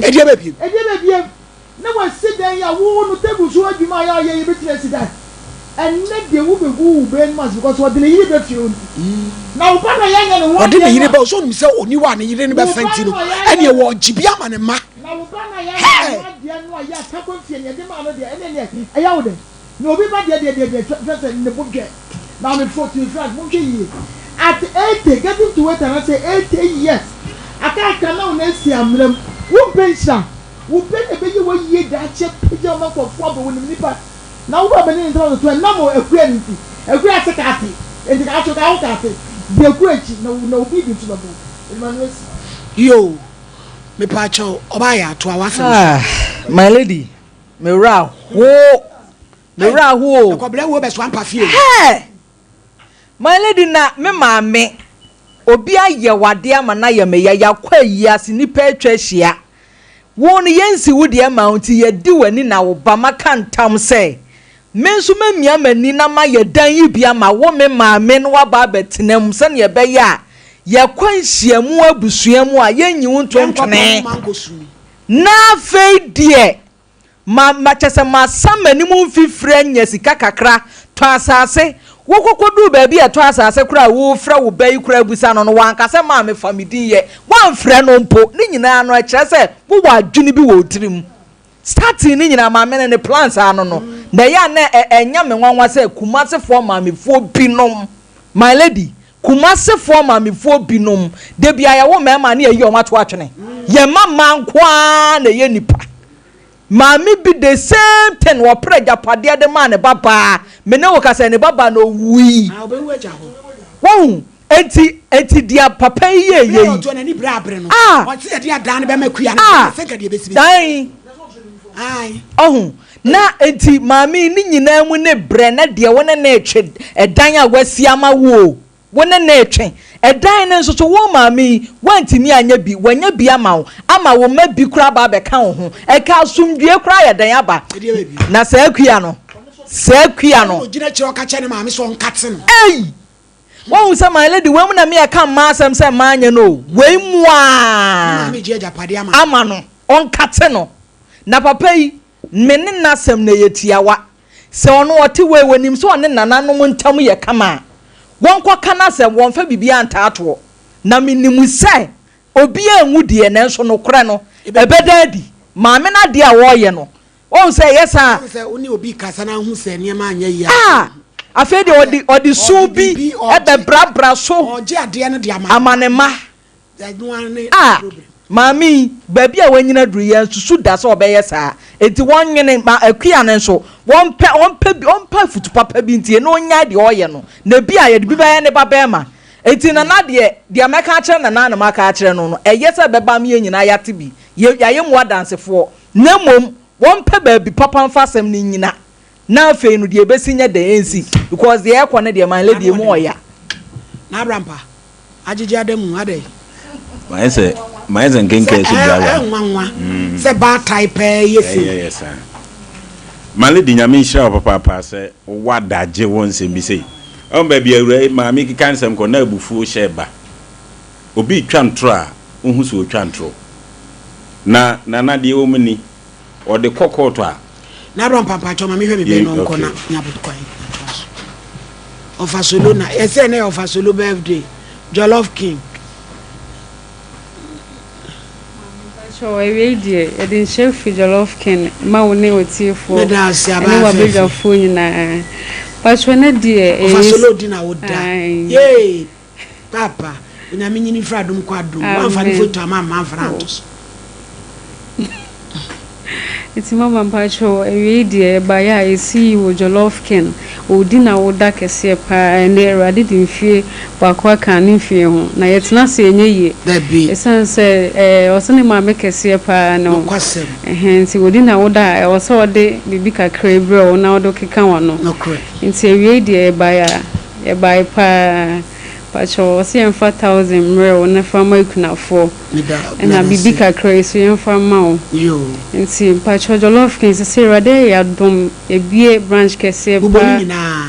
Ɛdeɛ bɛ biem.
Na wasi dan yi a wo no table so adwuma a yɛ a yɛ yɛbɛtumi asi dan ɛnnɛ deɛ wo bɛgu wo ba anim ase because ɔde ne yere ba fie hɔ nti na wo ba no a yɛanyɛ ne ho
Ɔde ne
adeɛ
yere
no
ba
a
ɔsɛ ɔnim sɛ ɔni hɔ a ne yere no
wo
bɛfa
ba
nti no
no a yɛanyɛ
ɛneɛ
ne
wɔgye bi ama ne mma
na wo ba no a yɛanyɛ ne ho
Hey!
adeɛ no a yɛ atakɔ mfie ne yɛde maa no deɛ ɛne neɛ ɛyɛ wo dɛn na obi ba deɛ deɛ deɛ deɛ hwɛ sɛ ne bo dwɛ maamefoɔ to be frank monhwɛ yie at 80 getting to 80 anaasɛ 80 years aka aka na wo nan si amena mu wompɛ nhyira Wo pɛ na ɛbɛyɛ wo ayie daakye apagya wo ma nkurɔfoɔ abɔ wo nim nipa na wo ba bɛne ne ntam atoto ɛnam akua no nti akua ase ka ate nti ka so ka ho ka ate di akua akyi na wo na obi bi nso bɛbɔ wo adwuma no asi.
Yoo mepaakyɛw ɔbaa yɛ atoa w'asɛm so.
Ah my lady me werɛ aho me werɛ aho o.
Ɛkɔbrɛ wuo bɛsoa mpa fie o.
Hɛɛ My lady na me maame obi ayɛ wo adeɛ ama no ayɛ me ya yɛakɔ ayi ase nnipa atwa ahyia wo no yɛnsi wo deɛ ma wo nti yɛdi w'ani na wo ba maka ntam sɛ me nso mɛmia m'ani na mayɛ dan yi bi ama wo me maame no waba abɛtena mu sɛdeɛ ɛbɛyɛ a yɛkɔ nhyiamu abusua mu a yɛnyi wo nto
Yɛnkɔpɛ
ntwene
nwoma nkɔsu.
na afei deɛ Ma, ma, kyerɛ sɛ masan m'anim mfifire anya sika kakra, tɔ asase. Wokɔkɔduu baabi a ɛtɔ asase koraa a worefrɛ wo ba yi koraa abisa no no, wanka sɛ maame fa me din yɛ. Woamfrɛ no mpo. Ne nyinaa no, ɛkyerɛ sɛ wowɔ adwene bi wɔ wo tirim. Starting ne nyinaa, maame no ne plans ano no, na ɛyɛ a na ɛ, ɛnyɛ me nwanwa sɛ Kumasefoɔ maamefoɔ binom, my lady, Kumasefoɔ maamefoɔ binom, da biara yɛwo mmarima a na yɛyi wɔn ato atwene. Yɛn mma mmaa nko ara na ɛyɛ nnipa. Maame bi the same thing wɔpere agyapadeɛ de maa ne ba baa me ne wo kasa ne ba baa na owui.
Ah, ɔbɛwu agya hɔ.
Wahu enti enti deɛ papa yi yɛ yɛ yi.
Ɔtɔ n'ani bere abere no.
Ah.
Ɔte yɛde adan no bɛma kuya no.
Ah.
Sɛ nka deɛ bɛsi bɛsi.
Dan.
Ayi.
Ɔho na enti maame yi ne nyinaa mu ne brɛ na deɛ wo ne ne retwe ɛdan a wasi ama wo o. Wo ne no retwe. Ɛdan no nso so, wo maame yi, woantumi anyɛ bi, wanya bi ama wo, ama wo mma bi koraa aba abɛka wo ho. Ɛka asomdwoeɛ koraa yɛ dɛn aba? Na saa akua no, saa akua no. Ei! Woahu sɛ my lady, wei mu na me ɛka mmaa asɛm sɛ mmaa nyɛ no o. Wei mu ara ama no, ɔnkate no. Na papa yi, Me ne no asɛm no ɛyɛ tiawa. Sɛ ɔno ɔte wei, ɔnim sɛ ɔne nananom ntam yɛ kama a, wɔnkɔka n'asɛm, wɔmfa biribiara ntaa toɔ. Na menim sɛ obiara nwu deɛ, nanso nokorɛ no, ɛbɛda adi. Maame no adeɛ a ɔreyɛ no, woahu sɛ ɛyɛ saa a.
Woahu sɛ wo ne obi rekasa na wohu sɛ nneɛma anyɛ yie a.
Ah! Afei deɛ ɔde, ɔde su bi bɛbrabra so
Ɔregye adeɛ no de
ama ne mma. A, maame yi, baabi a wanyini aduru yi, yɛansusu da sɛ ɔbɛyɛ saa. Enti wɔnwene, ma Akua no nso, wɔmpɛ, ɔmpɛ bi, ɔmpɛ afutu papa bi ntie na ɔnnyae deɛ ɔreyɛ no. Na ebia yɛde bi bɛyɛ ne ba barima. Enti Nana deɛ, deɛ mɛka akyerɛ Nana na maka akyerɛ no no, ɛyɛ sɛ ɛbɛba ama yɛn nyinaa yɛate bi. Yɛ, yɛayɛ mu adansefoɔ. Na mmom, wɔmpɛ baabi papa mfa asɛm no nnyina. Na afei no, deɛ ɛbɛsi nyɛ dɛn ɛnsi. Because deɛ ɛrekɔ no deɛ, my lady, emu ɔya.
N'abrampa. Agyegye ada mu adɛn?
Mayɛ sɛ mayɛ sɛ nkenkan so driver.
Ɛyɛ nwanwa sɛ baatae pɛɛ yɛ sei.
Ɛyɛ saa. My lady Nyame nhyira wo papaapa sɛ wowɔ adagye wɔ nsɛm bi sei. Ɔn baabi awura yi maame keka nsɛm kɔ na abufuo hyɛ ba. Obi retwa ntoro a wohu sɛ ɔretwa ntoro. Na Nana deɛ ɛwɔ mu ni ɔde kɔ kɔɔto a.
Na abra mpampakyɛw ma mehwɛ me bɛn na ɔnkɔ na nya kwan atoa so. Ɔfa Solo na yɛsɛ ɛnɛ yɛ Ɔfa Solo birthday. Jollof King.
Mpakyɛw, awiei deɛ, yɛde nhyira firi Jollof King ma wo ne w'atiefoɔ
Meda ase,
ne
abaa fɛfɛ.
w'abadwafoɔ nyinaa. Mpakyɛw, ɛnɛ deɛ
Ɔfa
ɛyɛ
Solo di na woda.
Ae.
Yee! Paapa, Onyame nyini mfiri adom kɔ adom. Woamfa ne
Amen.
foto amma amma amfa no anto so.
Nti mama mpakyɛw, awiei deɛ yɛbaeɛ a yɛsii wɔ Jollof King. Ɔredi n'awoda kɛseɛ paa. Ɛnnɛ Awurade de mfie baako aka ne mfie ho. Na yɛtena ase ɛnyɛ yie.
Dabi.
Ɛsiane sɛ ɛɛ ɔse ne maame kɛseɛ paa ne wo.
Nokwasɛm.
Ɛhɛn nti ɔdi n'awoda a ɛwɔ sɛ ɔde biribi kakra brɛ wo na wode keka w'ano.
Nokorɛ.
Nti awiei deɛ yɛbaeɛ a, yɛbaeɛ paa. Mpakyɛw ɔse yɛmfa thousand mmerɛ wo na fa ma akunafoɔ.
Meda
Ɛna
meda
biribi
ase.
kakra yi so yɛmfa mma wo.
Yoo.
Nti mpakyɛw Jollof King sesei Awurade ayɛ yɛn adom yɛabue branch kɛseɛ
Bobɔ ne
paa.
nyinaa.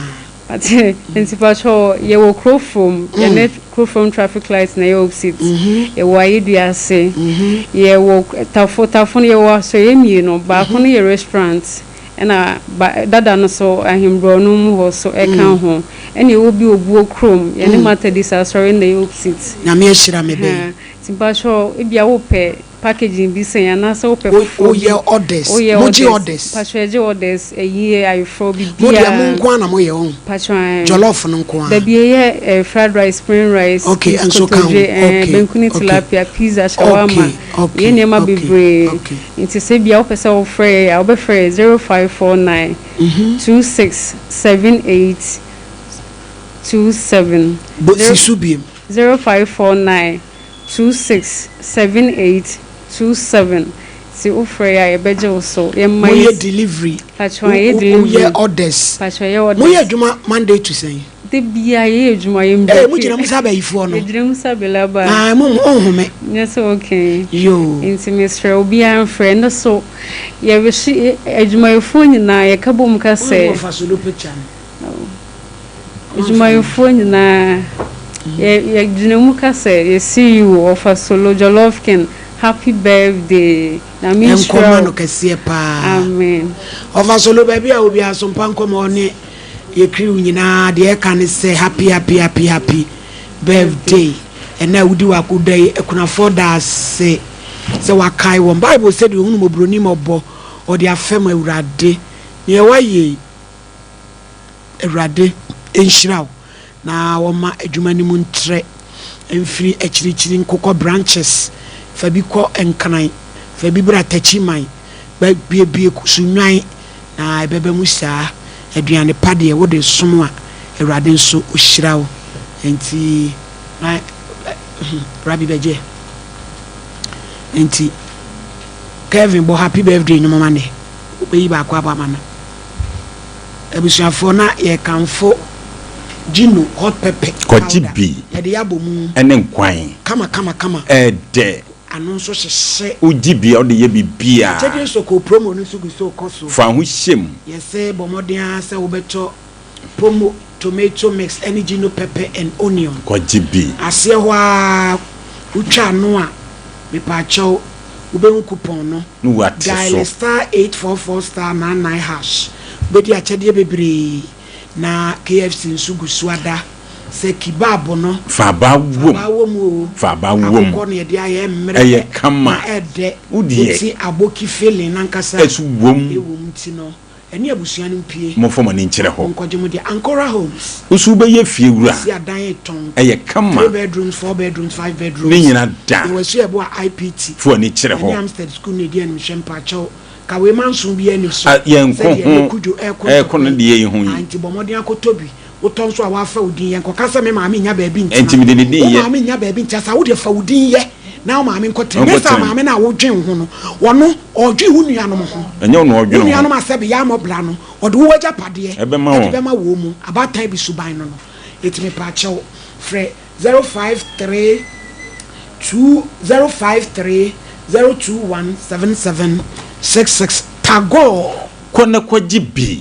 Ate nti mpakyɛw yɛwɔ Kurofrom yɛne Kurofrom traffic light na ɛyɛ opposite. Yɛwɔ Ayedua ase. Yɛwɔ Tafo Tafo no yɛwɔ asɔeɛ mmienu baako no yɛ restaurant ɛna ba dada no so Ahemborɔno mu hɔ so ɛka ho. Ɛna yɛwɔ bi wɔ Buo kurom yɛne Methodist asɔre na ɛyɛ opposite.
Nyame ahyira me bɛyi.
Ɛhɛn nti mpakyɛw ebia wopɛ packaging bi sɛn anaasɛ wopɛ foforɔ bi.
Woyɛ orders.
Woyɛ
Mogye
orders.
orders.
Mpakyɛw yɛgye orders, ayie, ayeforɔ,
Mo deɛ mo
biribiara.
nko ara na moyɛ wɔn.
Mpakyɛw ae.
Jollof no nko ara.
Dabi yɛyɛ eh, fried rice, spring rice,
Okay,
beef
nso ka ho.
kotodwe, eh, banku ne tilapia, pizza, shawarma. Yɛyɛ nneɛma bebree. Nti sɛ ebia wopɛ sɛ wofrɛ yɛn a, wobɛfrɛ yɛn 0549 26 78 27.
Bɔ si so biem.
0549 26 78 27. Nti wofrɛ yɛn a yɛbɛgye wo so. Yɛmma
Moyɛ
yɛ
delivery.
Mpakyɛw yɛyɛ
Woyɛ
delivery.
orders.
Mpakyɛw yɛyɛ orders.
Moyɛ adwuma Monday to sɛn?
Da biara yɛyɛ adwuma yɛn
Ee,
break.
mo gyina mu sɛ abayifoɔ no.
Yɛgyina mu sɛ abelaba.
Ah, mo nhome.
Nyɛ sɛ okay.
Yoo.
Nti mesrɛ obiara mfrɛ no so yɛrehye adwumayɛfoɔ nyinaa yɛka bom ka sɛ.
Wɔn fa solo picture no.
Adwumayɛfoɔ nyinaa yɛ yɛgyina mu ka sɛ yɛ CEO Ɔfa Solo Jollof King happy birthday. Nyame nhyira
Nkɔma
wo.
no kɛseɛ paa.
Amen.
Ɔfa Solo baabi a obiara so mpa nkɔma ɔne yɛ crew nyinaa deɛ ɛka ne sɛ happy happy happy happy birthday. Ɛnna a wodi w'akoda yi akunafoɔ da ase sɛ wakae wɔn. Bible sɛ deɛ ohunu mmɔborɔni mmɔbɔ ɔde afɛm Awurade. Nea wayɛ yi Awurade nhyira wo na wɔma adwuma no mu ntrɛ mfiri akyirikyiri nkokɔ branches fa bi kɔ Nkran fa bi bra Takyiman ba buebue Sunnwan na ɛbɛba mu saa. Aduane pa deɛ wode som a Awurade nso ɔhyira wo. Nti na Rabi bɛgye. Nti Kevin bɔ happy birthday nnwom ma ne. Wobɛyi baako abɔ ama no. Abusuafoɔ na yɛkamfo Gino hot pepper
Kɔgye
powder.
bi.
Yɛde yɛ abɔ mu.
Ɛne nkwan.
Kama kama kama.
Ɛɛdɛ.
Ano nso hyehye.
Wogye bi a wode yɛ biribiara.
Akyɛdeɛ soko promo no nso gu so rekɔ so.
Fa ho hyɛ mu.
Yɛsɛ bɔ mmɔden ara sɛ wobɛtɔ pomo tomato mix ɛne Gino pepper and onion.
Kɔgye bi.
Aseɛ hɔ ara wotwa ano a mepaakyɛw wobɛhu coupon no.
Ne wate so.
Dial star 844 star 99 hash wobɛdi akyɛdeɛ bebree na KFC nso gu so ada sɛ kebab no.
Fa aba wom.
Fa aba wom o.
Fa aba wom.
Akokɔ na yɛde ayɛ mmerɛ.
Ɛyɛ kama.
Na ɛdɛ.
Wo deɛ.
Wote aboki filling nankasa.
Ɛso wom.
Ɛwom nti no ɛne abusua no mpue.
Momfa mo ani nkyerɛ hɔ.
Monkɔgye mo deɛ. Ancora Homes.
Wo nso wobɛyɛ fie wura.
Si adan retɔn.
Ɛyɛ kama.
3 bedrooms, 4 bedrooms, 5 bedrooms.
Ne nyina da.
Yɛwɔ Asuaɛbo a IPT.
Fa w'ani kyerɛ hɔ.
Ɛne Amstead School na ɛdi animhwɛ mpaakyɛw. Ka wei manso biara ni so.
A yɛnko
Sɛdeɛ
ho
ɛnɛ Kudwo ɛreko
ɛreko no
ntɔkwa
deɛ yi ho
yi.
yi.
Ah, nti bɔ mmɔden akɔtɔ bi. Wotɔ nso a woafa wo din yɛ. Nkɔka sɛ me maame nnya baabi ntena.
Ɛnti mede ne din
Wo
yɛ.
maame nnya baabi ntena saa, wo deɛ fa wo din yɛ na wo maame nkɔtena. Nyɛ saa
Ɔnkɔtena mu.
maame no a wodwen wo ho no, ɔno ɔredwen wo nuanom ho.
Ɛnyɛ wo na
Wo
ɔredwen wo ho.
nuanom a sɛbe yɛammɔ bra no, ɔde wo agyapadeɛ
Ɛbɛma
ɛde
wɔn.
bɛma wɔn mu. Abaatan bi suban no no. Enti mepaakyɛw, frɛ 053 2 053 021 7766. Tagore.
Kɔ na kɔgye bi.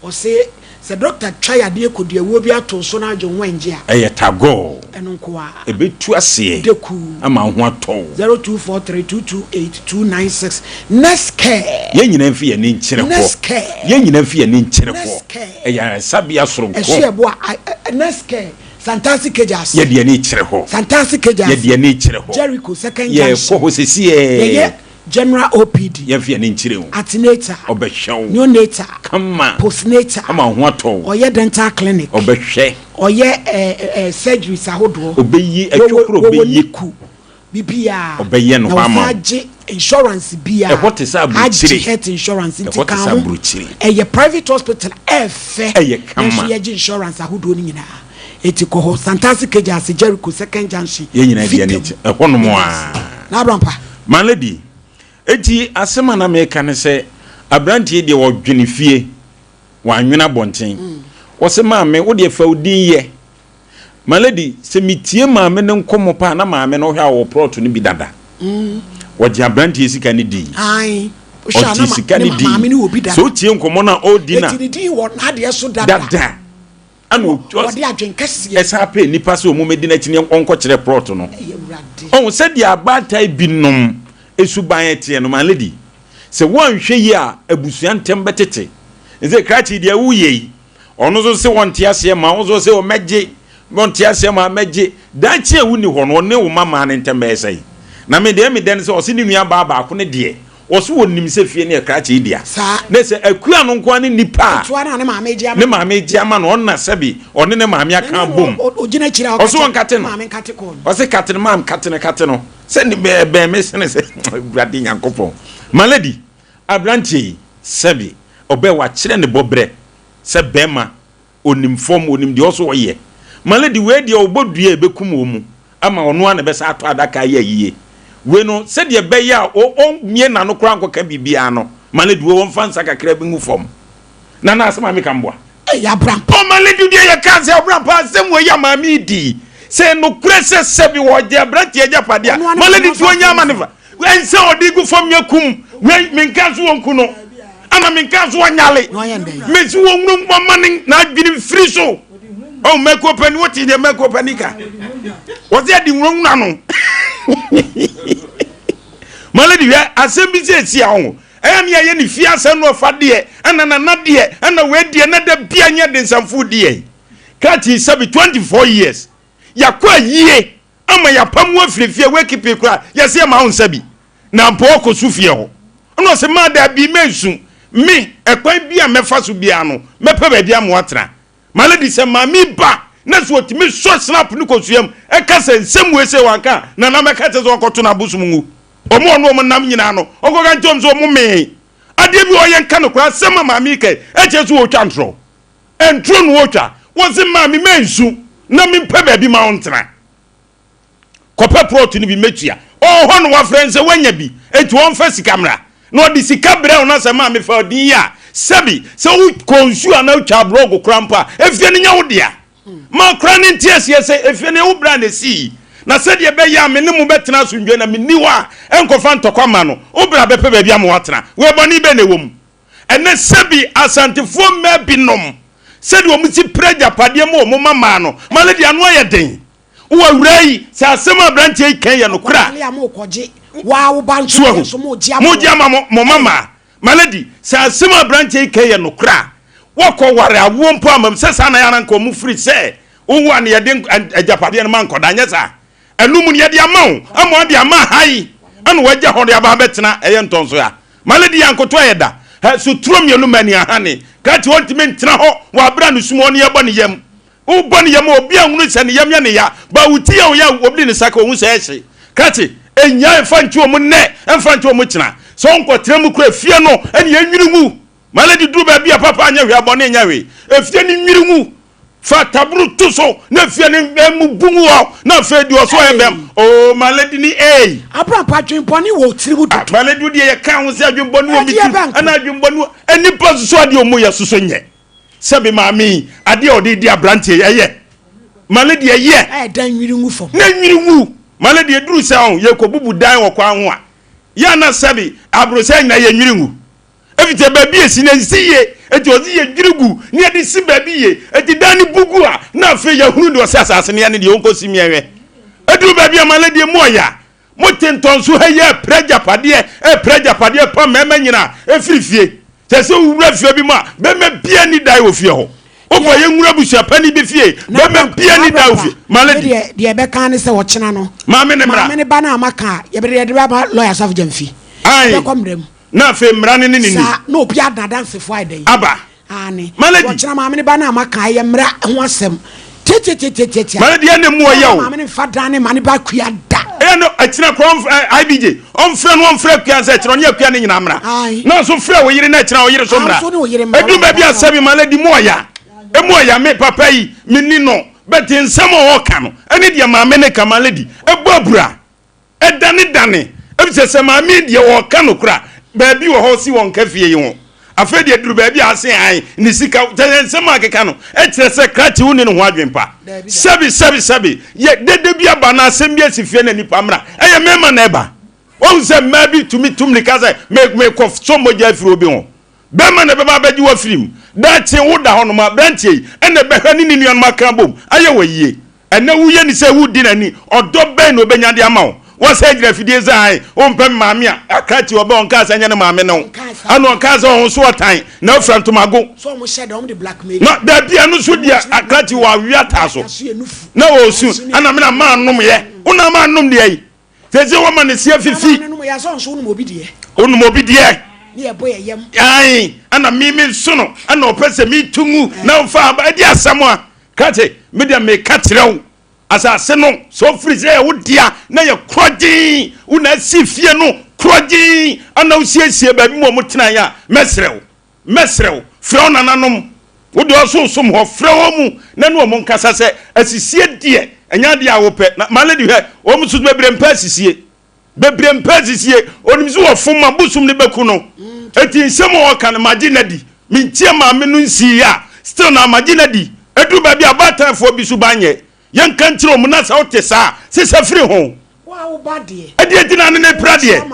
Ɔse. Sɛ dɔkta twa yadeɛ kɔduawuo bi ato wo so na adwo wo ɛngye a.
Ɛyɛ tagɔɔ.
Ɛno nko ara.
Ɛbɛtu aseɛ.
Deku.
Ama wo ho atɔ wo.
0243 228 296 Nurse care.
Yɛn nyinaa mfi yɛn ani nkyerɛ hɔ.
Nurse care.
Yɛn nyinaa mfi yɛn ani nkyerɛ hɔ.
Nurse care.
Ɛyɛ ayaresabea soronko.
Ɛso yɛ bo a, Nurse care. Santase Kejasi.
Yɛde yɛn ani kyerɛ hɔ.
Santase Kejasi.
Yɛde yɛn ani kyerɛ hɔ.
Jericho second junction.
Yɛkɔ hɔ sesiɛ.
Yɛyɛ general OPD.
Yɛnfa yɛn ani nkyerɛ o.
Antenatal.
Ɔbɛhwɛ wo.
Neonatal.
Kama.
Postnatal.
Ama wo ho atɔ wo.
Ɔyɛ dental clinic.
Ɔbɛhwɛ.
Ɔyɛ ɛɛ ɛɛ surgeries ahodoɔ.
Ɔbɛyi ɛtwokoro ɔbɛyi.
Wɔwɔ NICU. Biribiara.
Ɔbɛyɛ no hɔ ama wo.
Na wɔsan gye insurance biara.
Ɛhɔ te sɛ aburokyire.
Agye health insurance nti
Ɛhɔ te
ka
sɛ
ho.
aburokyire.
Ɛyɛ private hospital ɛɛfɛ.
Ɛyɛ kama.
Nanso yɛgye insurance ahodoɔ no nyinaa. Eti kɔ hɔ Santase Kejase Jericho second junction.
Yɛn nyinaa di ani
Fitam.
akyi. Ɛhɔ nom a.
Na Abrampa.
My lady, eti asɛm a na meka ne sɛ aberanteɛ deɛ ɔdwene fie, wannwene abɔnten. Ɔse maame wo deɛ fa wo din yɛ. My lady, sɛ metie maame no nkɔmmɔ paa na maame no wohwɛ a ɔwɔ plot no bi dada. Ɔgye aberanteɛ sika no dii.
Ae, wohwɛ a
Ɔgye
na ma,
sika
ne
no
ma,
dii.
maame no wɔ bi
Sɛ
dada.
wotie nkɔmmɔ no a ɔredi no a.
Eti ne din wɔ n'adeɛ so dada.
Dada. Ɛna
Ɔde adwen kɛseɛ.
Ɛsan pɛ nnipa sɛ wɔn mmɛdi n'akyi ne ɔnkɔkyerɛ plot no.
Ɛyɛ Awurade.
Ɔhu sɛdeɛ abaatan binom suban teɛ no, my lady, sɛ woanhwɛ yie a abusua ntɛm bɛtete. Ɛsɛ krakye deɛ woyɛ yi, Ɔno nso se ɔnte aseɛ ma wo nso se ɔmɛgye, ɔnte aseɛ ma mɛgye. Daakye a wonni hɔ no, ɔne wo mma maa no ntɛm bɛyɛ sɛn? Na me deɛ me dɛ ne sɛ ɔse ne nua baa baako no deɛ, ɔse ɔnim sɛ fie no yɛ krakye yi dea.
Saa.
Ne sɛ Akua no nko ara ne nipa a
Ketewa no a ne maame gye ama
ne
no.
maame gye ama no, ɔno na sɛbe ɔne ne maame aka
Na ne
abom.
ɔ- ɔgyina akyire a ɔka
Ɔse
kyerɛ
ɔnkate
ne
no.
maame nkate kɔɔ no.
Ɔse kate no maam kate no kate no. Sɛ ne bɛn me sene sɛ Awurade Nyankopɔn. My lady, aberanteɛ yi, sɛbe ɔbɛ wakyerɛ ne bɔberɛ sɛ bɛɛma onim fam onim deɛ ɔso ɔyɛ ma lady wei deɛ ɔbɔ dua a ɛbɛkum wɔ mu ama ɔno ara na ɛbɛsa atɔ adaka ayɛ ayie wei no sɛdeɛ ɛbɛyɛ a ɔmmie n'ano koraa nkɔka biribiara no ma lady wei ɔmfa nsa kakra bi ngu fam na na asɛm a meka mboa.
Ɛyɛ abrampa.
Oh ma lady deɛ yɛ kaa sɛ abrampa asɛm wei a maame yi di sɛ nokorɛ sɛ sɛbi wɔgye aberanteɛ agyapadeɛ a ma lady ti ɔnyɛ ama ne fa Ɛnsɛ ɔde gu fam nyɛ kum wei menka so wɔnku no ana menka so wɔnyale mesi wɔnwunu wɔma ne n'adwene mfiri so ɔn mɛko pani wote deɛ mɛko pani ka wɔsɛ ɛde nwunawuna no malady hwɛ asɛm bi sɛ ɛsi a ho ɛyɛ ne yɛyɛ ne fie asɛm no ɔfa deɛ ɛna nana deɛ ɛna wei deɛ na da bia nyɛ de nsamfo deɛ krakye sɛbi 24 years yɛakɔ ayie ama yɛapam wo afiri fie woakipi koraa yɛsɛ yɛma wo nsa bi na mpo ɔkɔ su fie hɔ ɛna ɔsɛ maa daabi mɛnsu me ɛkwan bi a mɛfa so biara no mɛpɛ baabi ama watena ma lady sɛ maame ba na sɛ ɔtumi sɔ snap no kɔsua mu ɛka sɛ nsɛm wei sɛ wanka na na mɛka kyɛ sɛ ɔnkɔto no abosom ngu ɔmo ɔno ɔmo nam nyinaa no ɔnkɔka nkyɛm sɛ ɔmo mee adeɛ bi ɔyɛ nka no koraa asɛm a maame kɛ ɛkyɛ sɛ ɔtwa ntorɔ Nturo na wotwa. Wose maame mensu na mempɛ baabi ma wo ntena. Kɔpɛ prɔt no bi mɛtua. Ɔwɔ hɔ na wafrɛ no sɛ wanya bi enti ɔmfa sika mmra. Na ɔde sika brɛ wo na sɛ maame fa din yi a, sɛbi sɛ wokɔ nsuo anaa wotwa aborɔgo koraa mpo a, efie no nyɛ wo dea. Ma akwadaa no nte aseɛ sɛ efie no ɛwo berɛ a na ɛsii. Na sɛdeɛ ɛbɛyɛ a me ne mo bɛtena asomdwoeɛ na menni hɔ a ɛnkɔfa ntɔkwa mma no, wo bra bɛpɛ baabi ama woatena. Wei bɔne bɛn na ɛwɔ mu? Ɛnnɛ sɛbi Asantefoɔ mmaa binom sɛdeɛ wɔn si pere agyapadeɛ ma wɔn mma mmaa no, ma no deɛ ano ayɛ den. Wɔ awuraa yi, sɛ asɛm a aberanteɛ yi ka yi yɛ nokorɛ a, so ahu, mogye ama mo mo mma mmaa. Ma lady, sɛ asɛm a aberanteɛ yi ka yi yɛ nokorɛ a, wɔkɔ ware awoɔ mpo ama mu, sɛ saa na yɛ ara nka wɔn firi sɛ wowo a na yɛde agyapadeɛ no ma nkɔdaa, nyɛ saa? Ɛno mu no yɛde ama wo, ama wɔde ama ha yi, ɛna wɔagya hɔ de aba abɛtena ɛyɛ ntɔnso ha. Malady ankoto ayɛ da. Hɛ, soturo mmienu ma ni ahane. Krakye ɔntumi ntena hɔ wɔ abere a ne sum hɔ no yɛbɔ ne yam. Wobɔ ne yam a obi anhunu sɛ ne yam yɛ ne ya. Ba wo ti yɛ wo ya a obi de ne nsa ka ohu sɛ ɛhye. Krakye, ɛnnya ɛmfa nkye wɔn nnɛ, ɛmfa nkye wɔn kyena. Sɛ ɔnkɔtena mu koraa efie no ɛne ɛnwiri ngu. Malady duru baabi a papa anyɛ hwee a bɔne nyɛ hwee. Efie no nwiri ngu. Fa taboro to so na fie no mu bu ngu hɔ na afei deɛ ɔso ayɛ bɛm. Oh, Malady ni ei.
Abraham adwenbɔne wɔ wo tirim dodo.
Ah, Malady deɛ yɛka ho sɛ adwenbɔne wɔ me tirim ɛna adwenbɔne wɔ nnipa soso adeɛ ɔmo yɛ soso nyɛ. Sɛbi maame yi adeɛ a ɔde di aberanteɛ yi ɛyɛ. Malady ɛyɛ.
Ɛyɛ dan nwiri ngu fam.
Na nwiri ngu. Malady eduru sɛ ɔn yɛkɔ bubu dan wɔ kwan ho a yɛ ana sɛbi abrosɛ nyina yɛ nwiri ngu. Efisɛ baabi a esi no ensi yie. Enti ɔse yɛdwiri gu na yɛde si baabi yie. Enti dan no bu gu a, na afei yɛahunu deɛ ɔsɛ asase no yɛ ne deɛ ɔnkɔsi mmiɛnhwɛ. Ɛduru baabi a malady emu ɔya. Mote ntɔnso ha yi ɛrepere agyapadeɛ, ɛrepere agyapadeɛ pa mmarima nyinaa ɛfiri fie. Sɛ sɛ wowura fie bi mu a, bɛrima biara nni dan wɔ fie hɔ. Wokɔ yɛ nwura abusuapanin bi fie, bɛrima biara nni dan wɔ fie. Malady.
Deɛ deɛ ɛbɛka ne sɛ ɔkyena no.
Maame ne mmra.
Maame ne ba no a maka a, yɛbɛde yɛde bɛba lɔya Asafo Gyamfi.
Ae.
Yɛbɛkɔ mmara mu.
Na afei mmara no ne ne ni.
Saa, na obi ada adansefoɔ ayɛ dɛn?
Aba.
Aane.
Malady.
Wɔkyena maame ne ba no a maka ɛyɛ mmara ho asɛm. Tiatiatiatiatia.
Malady ɛna emu ɔyɛ o.
Maame no nfa dan ne ma ne ba akua da.
Ɛyɛ no ɛkyena kora ɔnf ɛ IBJ ɔnfrɛ no ɔnfrɛ akua sɛ ɛkyena ɔne akua no nyinaa mmra.
Ae.
Na nso frɛ wo yere na ɛkyena wo yere so mmra.
Ae, nso ne wo yere mmra.
Ɛduru baabi a sɛbi Malady mu ɔya. Emu ɔya me papa yi me ni no but nsɛm a ɔɔka no ɛne deɛ maame no ka Malady ɛbɔ abura. Ɛdanedane, efisɛ sɛ maame yi deɛ ɔreka nokorɛ a, baabi wɔ hɔ ɔse ɔnka fie yi ho. Afei deɛ duru baabi a ase ae ne sika, kyerɛ sɛ nsɛm a akeka no kyerɛ sɛ krakye wonni ne ho adwene pa. Sɛbi sɛbi sɛbi, yɛ dede bi aba anaa asɛm bi asi fie na nnipa mmra, ɛyɛ mmarima na ɛba. Wahu sɛ mmaa bi tumi tu mmirika sɛ me mekɔ sɔ mogya afiri obi ho. Bɛrima na ɛbɛba abɛgye wo afiri mu. Daakye woda hɔnom a, aberanteɛ yi na ɛbɛhwɛ ne ne nuanom aka abom ayɛ wo ayie. Ɛnnɛ woyɛ no sɛ woredi n'ani, ɔdɔ bɛn na ɔbɛnya de ama wo? Woasan agyina afidie sɛ ae, wompɛ me maame a, akrakye ɔbɛ ɔnkaa sɛ nyɛ ne maame ne wo, ɛna ɔnkaa sɛ ɔho so ɔtan na wofira ntomago. Na dabi ɛno nso deɛ akrakye wɔ awe ataa so na ɔresu, ɛna me na maanom yɛ, wo na maanom deɛ yi, sɛsɛ wɔma ne se afifi. Wonom obi deɛ. Ae, ɛna me me nso no, ɛna ɔpɛ sɛ metu ngu na wofa aba, ɛde asɛm a. Krakye, me deɛ meka kyerɛ wo, asase no, sɛ ɔfiri sɛ ɛyɛ wo dea na yɛ korɔgyenn, wo na asi fie no korɔgyenn, ana wosiesie baabi ma wɔn tenaeɛ a, mɛsrɛ wo, mɛsrɛ wo, frɛ wo nananom, wo deɛ ɔso som hɔ, frɛ wɔn mu na ne wɔn nkasa sɛ asisie deɛ, ɛnyɛ adeɛ a wopɛ. Na my lady hwɛ, wɔn nso bebree mpɛ asisie. Bebree mpɛ asisie. Onim sɛ wɔfom ma bosom no bɛku no. Enti nsɛm a ɔka no magye no adi. Mentie maame no nsii a, still na magye no adi. Ɛduru baabi a abaatan-foɔ bi suban nyɛ. Yɛnka nkyerɛ wɔn na sɛ wote saa a, sesa firi ho. Ɛdeɛn nti na ne ne pra deɛ?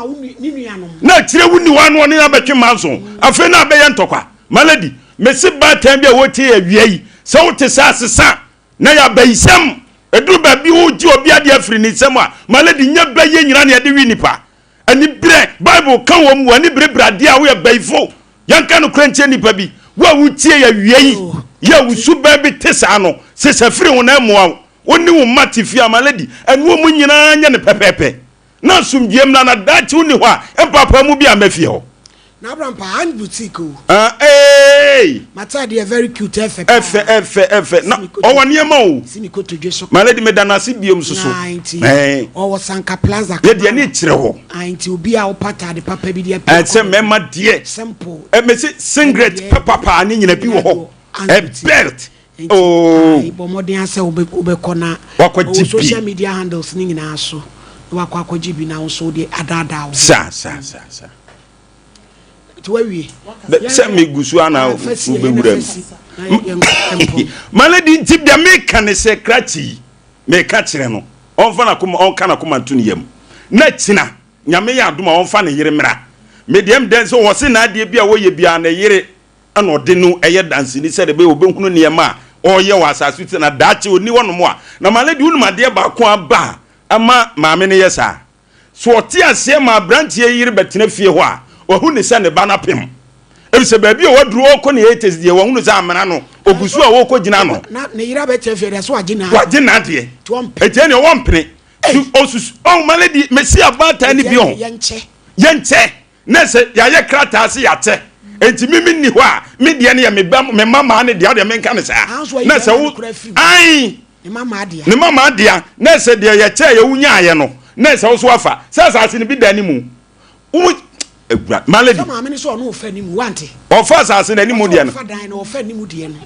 Na akyire wonni hɔ a na ɔne no abɛtwe manso. Afei na abɛyɛ ntɔkwa. My lady, mese baatan bi a wotie awia yi, sɛ wote saa a, sesa. Na yɛ abayisɛm. Ɛduru baabi wogye obi adeɛ afiri ne nsam a, my lady, nyɛ bɛyɛ nyina na yɛde we nipa. Aniberɛ, Bible ka wɔ mu, w'ani berebere adeɛ a woyɛ bayifo. Yɛnka nokorɛ nkyerɛ nipa bi. Wo a wotie yɛ awia yi, yɛ a wo suban bi te saa no, sesa firi ho na ɛmmoa wo. Wo ne wo mma te fie a, my lady, ɛne wɔn nyinaa nyɛ no pɛpɛɛpɛ. Na asomdwoeɛ mmra na daakye wonni hɔ a, mpaapaamu bi amma fie hɔ.
Na Abraham pa hand boutique o.
Ah eei.
M'ataade yɛ very cute ɛfɛ paa.
Ɛfɛ ɛfɛ ɛfɛ na ɔwɔ nneɛma o.
Si mi kotodwe so.
My lady meda no ase biom soso.
Ah nti ɔwɔ Sanka Plaza.
Yɛ deɛ ne kyerɛ hɔ.
Ah nti obi a ɔpa ataade papa bi deɛ pɛ.
Ɛsɛ mɛma deɛ.
Simple.
Ɛmɛsi singlet papa ne nyina bi wɔ hɔ. Ɛ belt.
Nti
Oh.
ae, bɔ mmɔden ara sɛ wobɛ wobɛkɔ na
Wakɔgye
ɔwɔ
bi.
social media handles no nyinaa so na wakɔ akɔgye bi na wo nso wode adaadaa wo ho.
Saa saa saa saa.
Nti wawie.
Bɛ- Sɛ megu so ana
Ah, fa si, ɛyɛ na
wobɛwura
fa
mu.
si na yɛ- yɛnkɔ mpɔn.
My lady nti deɛ meka ne sɛ krakye yi meka kyerɛ no ɔmfa n'akoma ɔnka n'akoma nto ne yam na kyina nyame yɛ adom a ɔmfa ne yere mmra me deɛ mdɛn sɛ wɔse n'adeɛ bi a wɔyɛ biara ne yere na ɔde no yɛ danseni sɛdeɛ ɛbɛyɛ ɔbɛhunu nneɛma a ɔreyɛ wɔ asase so na daakye ɔnni hɔnom a. Na my lady, wonim adeɛ baako a aba a ɛma maame no yɛ saa? So ɔte aseɛ ma aberanteɛ yi yere bɛtena fie hɔ a, wahu ne sɛ ne ba no apem. Ɛfiri sɛ baabi a waduru ɔrekɔ ne 80s deɛ, wahunu sɛ amena no, ɔgu so a ɔrekɔgyina no.
Na ne yere abɛtena fie deɛ, so wagye n'adeɛ.
Wagye n'adeɛ.
Nti ɔmpene.
Ɛnti ɛnneɛ ɔmpene. Nti ɔsusu, oh my lady, mesi abaatan no bi ɔho.
Yɛnkyɛ.
Yɛnkyɛ. Na sɛ yɛayɛ krataa sɛ yɛakyɛ, enti me menni hɔ a, me deɛ no yɛ me ba, me mma maa no dea, wodeɛ menka no saa. Na sɛ wo, ae, ne mma maa dea, na sɛ deɛ yɛkyɛɛ yɛ wonyaeɛ no, na sɛ wo so afa, sɛ asase no bi da anim, wo, awura, my lady.
Sɛ maame no sɛ ɔno ɔfa anim, wante?
Ɔfa asase no anim deɛ no.
Ɔfa dan no, ɔfa anim deɛ no.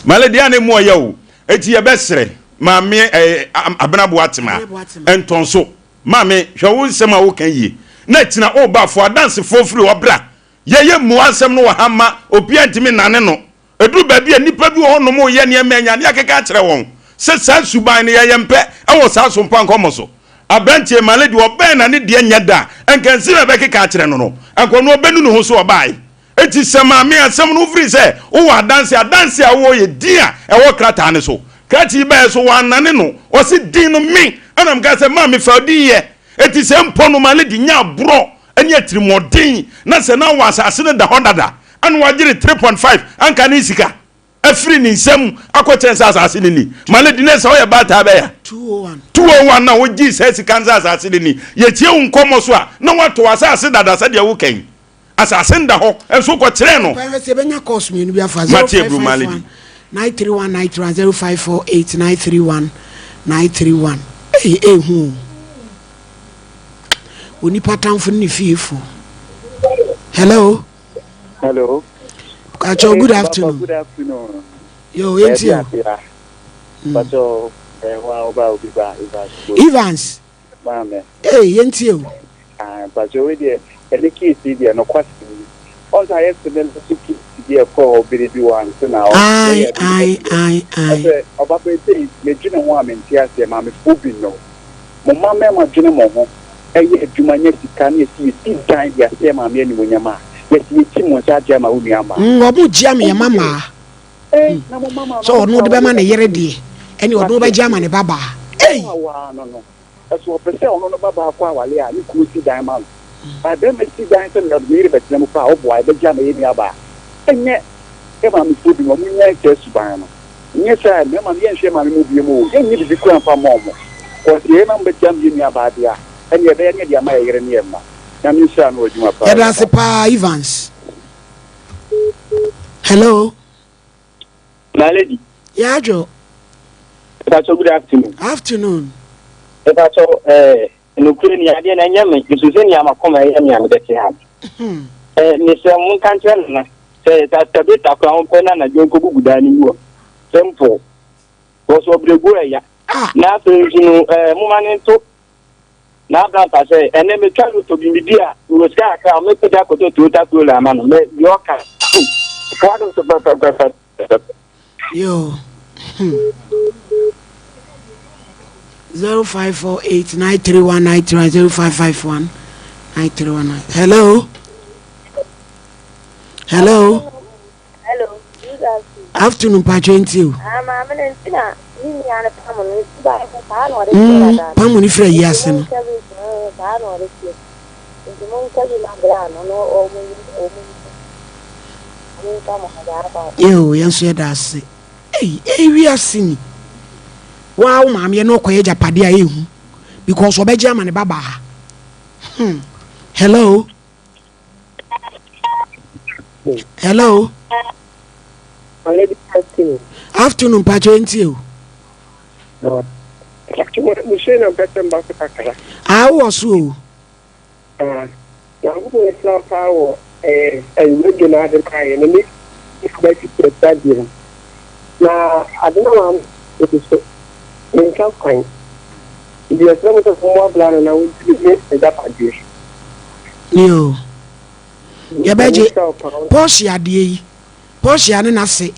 My lady, a na emu ɔyɛ o, eti yɛbɛsrɛ maame ɛɛ Abena Boatema, ntɔnso. Maame, hwɛ wo nsɛm a woka yie na kyina woba fo adansefoɔ firi hɔ bra. Yɛyɛ mmua asɛm no wɔ ha ma obiara ntumi nnane no. Ɛduru baabi a nnipa bi wɔ hɔnom reyɛ nneɛma anya ne yɛakeka akyerɛ wɔn sɛ saa suban no yɛyɛ mpɛ wɔ saa sompa nkɔmmɔ so. Abranteɛ Male deɛ ɔbɛn na ne deɛ nyɛ da a, nka nsɛm a ɛbɛkeka akyerɛ no no, anka ɔno ɔbɛnu ne ho so ɔbaae. Enti sɛ maame asɛm no wofiri sɛ wowɔ adanse, adanse a wowɔ yɛ din a ɛwɔ krataa no so. Krakye yi baeɛ so wannane no, ɔse din no me ɛna mekaa sɛ maame fa din yɛ. Enti sɛ mpo no Male de nya aborɔ ne atirimuɔden na sɛ na wɔ asase no da hɔ dada ɛna wagyere 3.5 anka ne sika afiri ne nsam akɔkyerɛ sɛ asase no ni. Male de ne sɛ ɔyɛ baataa bɛya 201 na wogyee saa sika no sɛ asase no ni. Yɛtie wo nkɔmmɔ so a na woatɔ asase dada sɛdeɛ woka yi. Asase no da hɔ nso wokɔkyerɛɛ no.
Pɛhwɛ sɛ yɛbɛnya course mmienu bi afa
Mate aburu Male
0551 931 931 0548 931 931. Ei ehu o. Onipa tamfo ne ne fiefo. Hello.
Hello.
Kacho, good afternoon.
Good afternoon.
Yo, yɛntie o.
Pacho, wa oba obi ba Evans.
Evans.
Maame.
Ee, yɛntie o.
Ah, mpakyɛ wei deɛ ɛne case yi deɛ nokwasɛm ni. Ɔn sɛ ayɛ similar to case bi a ɛkɔɔ hɔ bere bi wɔ ansa na ɔ
Ae,
lawyer bi
ae, ae, ae.
Ɛsɛ ɔba bɛ sei medwene ho a mente aseɛ maamefoɔ bi no. Mo mma mmarima dwene mo ho ɛyɛ adwuma nya sika na yɛsi yɛsi dan de ahyɛ maame animuonyam a yɛsi yɛkyi mo nsa agye ama wo nua mmaa.
Mm, wɔn gye ama yɛn mma mmaa.
Eh, na mo mma
Sɛ ɔno de bɛma ne yere deɛ, ɛne ɔno bɛgye ama ne babaa. Ei!
Ɔno awaa no no. Ɛso ɔpɛ sɛ ɔno no babaa kɔ awale a ne kunu si dan ma no. By bɛrima si dan sɛ ɔde ne yere bɛtena mu paa a, ɔboa ɛbɛgye ama yɛn nuabaa. Ɛnyɛ yɛ maamefoɔ bi no, wɔn nyae saa suban no. Nyɛ saa a, mmarima no yɛnhwɛ maame mu biom o, yɛnyɛ biribi koraa mfa mma wɔn. Cause yɛyɛ na wɔbɛgye ama yɛn nuabaa deɛ a, ɛnneɛ ɛbɛyɛ ne yɛde ama yɛn yere ne yɛn mma. Nyame nhyira no wɔ adwuma paa
Yɛda ase paa Evans. Hello.
My lady.
Yeah, Joe.
Pacho, good afternoon.
Afternoon.
Pacho, eh, nukuri ni adeɛ na ɛnyɛ me nso sɛ nea makoma ɛyɛ me a mede te ha. Eh, mesrɛ mo nka nkyerɛ nana sɛ excavator koraa wɔmpɛ na anadwo nkɔgugu dan no mu hɔ. Simple. Wɔsɔ ɔbrɛguo ɛya. Na afei nso no, eh, moma ne nto Na Abraham ka sɛ, Ɛnnɛ metwa loto bi, midi a, mewɔ sika kakra a, mɛkɔ de akɔtɔ Toyota Corolla ama no. Me, deɛ ɔka. Foa no so pɛpɛpɛpɛpɛ.
Yo. Hmm. 0548 931 931 0551 931. Hello. Hello.
Hello, good afternoon.
Afternoon, mpatsɔ nti o.
Ah, maame no nti na ne nua no pam no nti ba sɛ saa na ɔde teɛ dada.
Pam no firi ayi ase no.
Saa na ɔde teɛ. Nti mo nka bi ma bra no na ɔmo yi ɔmo yi ɔmo nka mo ha daa ba.
Yoo, yɛn nso yɛda ase. Ei, ei wiase ni. Waa wo maame yɛ na ɔkɔyɛ agyapadeɛ a ehu because ɔbɛgye ama ne ba baa. Hmm. Hello. Hello. Afternoon, mpatsɔ nti o.
Musue na mpɛ sɛ mba so kakra.
Ah, wowɔ so o.
Ah, Nyankopɔn nhyira wo paa wɔ eh, radio no ade maa yɛ no ne ba ti sɛ deɛ no. Na ade no maame ɛdi so mentwa kwan. Nti yɛsrɛ mo sɛ mommoa bra no na wɔntumi nye n'agyapadeɛ.
Yoo. Yɛbɛgye Portia adeɛ yi. Portia ne n'ase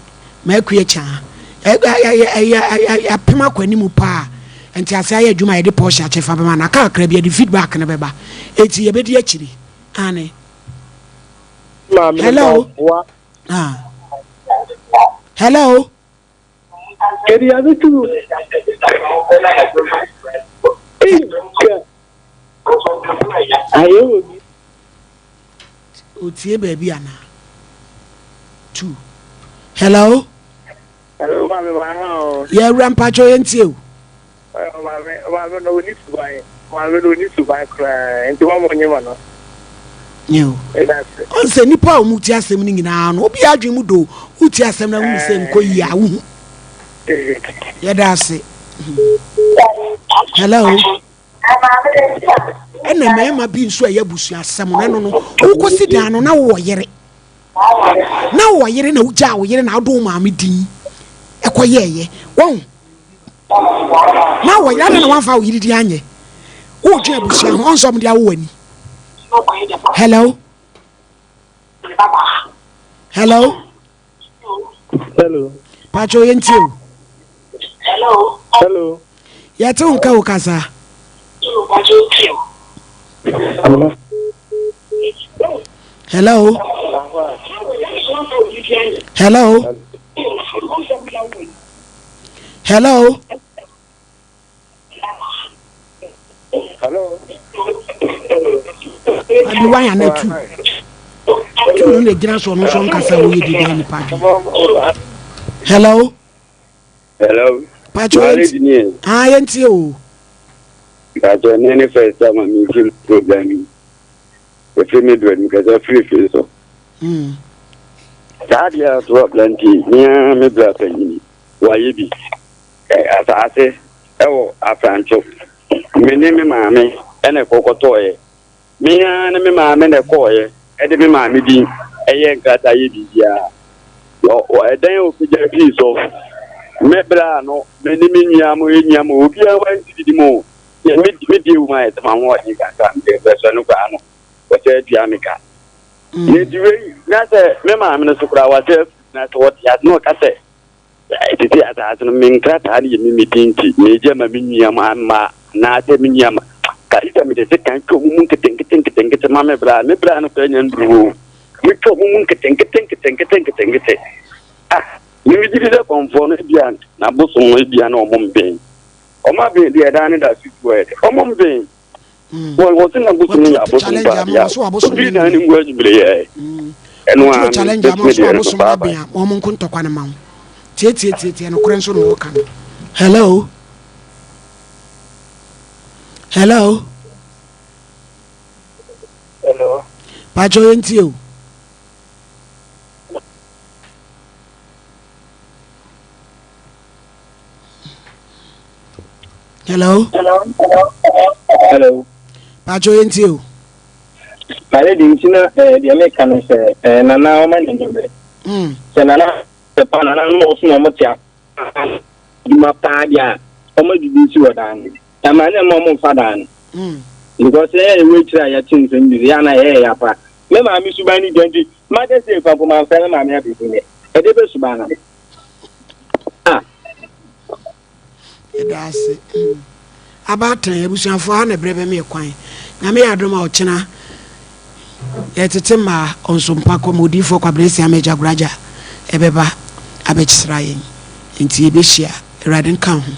Makua Kyaa. Yɛapem akɔ anim paa. Ntease ayɛ adwuma a yɛde Portia kyɛfa bɛma no. Aka kakra bi yɛde feedback no bɛba. Enti yɛbɛdi akyiri. Aane. Hello. Ah. Hello.
Kedi abetu. Ayɛ obi.
Otie baabi anaa? Two. Hello.
Hello, maame wa ha o.
Yɛ awura mpatsɔ yɛn tie o.
Maame, maame no oni suban. Maame no oni suban koraa. Nti wɔn mo nye ma no.
Yo. Ɔn sɛ nipa a wɔn ti asɛm no nyinaa no obi adwene mu do wotie asɛm na wohu sɛ nkɔ yie a wohu. Yɛda ase. Hello. Ɛna mmarima bi nso a ɛyɛ abusua asɛm no ɛno no wokɔsi dan no na wowɔ yere na wowɔ yere na wogyaa wo yere na wode wo maame din ɛkɔyɛɛyɛ wɔn na wɔ yere adɛn na wamfa wo yere din anyɛ wodwen abusua ho ɔnsɛ ɔmo de awo w'ani. Hello. Hello.
Hello.
Pacho yɛn tie o.
Hello.
Yɛte wo nka o kasa. Hello. Hello. Hello.
Hello.
Abi waya na tu. Tu no na gyina so no so nkasa wo ye dede nipa dwe. Hello.
Hello.
Pacho yɛn ah yɛn tie o.
Pacho ne ne first time a mi fi program yi. Efi mi do anim kasa firi firi so. Saa deɛ ato aberanteɛ mea me bra panyini wayɛ bi. Asaase ɛwɔ Afrancho. Me ne me maame ɛna ɛkɔ kɔtɔɔyɛ. Me ara ne me maame na ɛkɔɔeɛ de me maame din yɛɛ nkrataa yɛ biribiara. Ɛdan a ɔpagya fii so, me berɛ a no me ne me nua mo yɛ nua mo obiara wa nti didi mu me me die wuma yɛ sɛ ma ho ɔden kakra me bɛsɔ no koraa no wɔsɛ atua me ka. Mm. Na nti wei na sɛ me maame no so koraa wɔsɛ na sɛ wɔte ase na ɔka sɛ Tete asaase no, me nkrataa no yɛ me me din nti, meregye ama me nua mma anaasɛ me nua ma. Ka gye sɛ mede sekan twa wɔn mu nketenkete nketenkete ma me bra. Me bra no koraa nya nnuru hɔ o. Metwa wɔn mu nketenkete nketenkete nketenkete. Ah, me megye di sɛ kɔmfoɔ no ebia n'abosom no ebia na wɔn mben. Wɔn aben deɛ ɛdan no da so si hɔ yɛ dɛ. Wɔn mben. Wɔn wɔn sɛ n'abosom no yɛ abosom paa deɛ a, obi dan no ngu anwummere yɛ. Ɛno
ara challenge ama so abosom no abɛn a wɔn nko ntɔkwa no ma wo. Tietietie nokorɛ nso na wɔka no. Hello. Hello.
Hello.
Pacho yɛn tie o. Hello.
Hello.
Pacho yɛn tie o.
Mare di nti na eh, deɛ meka no sɛ eh, nana ɔma n'ani bere. Mm. Sɛ nana sɛ pa nana no ɔso na ɔmo te adwuma paa deɛ a ɔmo adwuma si wɔ daa no. Ɛma ne mma ɔmo mfa daa no. Mm. Because yɛyɛ yɛwɔ akyire a yɛte nsɛm bi yɛ ana yɛyɛ yɛ apa. Me maame suban ne gya nti mother's day kwan po mamfrɛ me maame abɛsi nnɛ. Ɛde bɛ suban no. Ah.
Yɛda ase. Abaatan, abusuafoɔ ha na ɛberɛ bɛma yɛ kwan. Nyame yɛ adom a ɔkyena yɛtete mmaa ɔnso mpa kɔ ma odiyifoɔ Kwabena Asiamah Agya Guragya ɛbɛba abɛsra yɛn. Nti yɛbɛhyia. Awurade nka wo ho.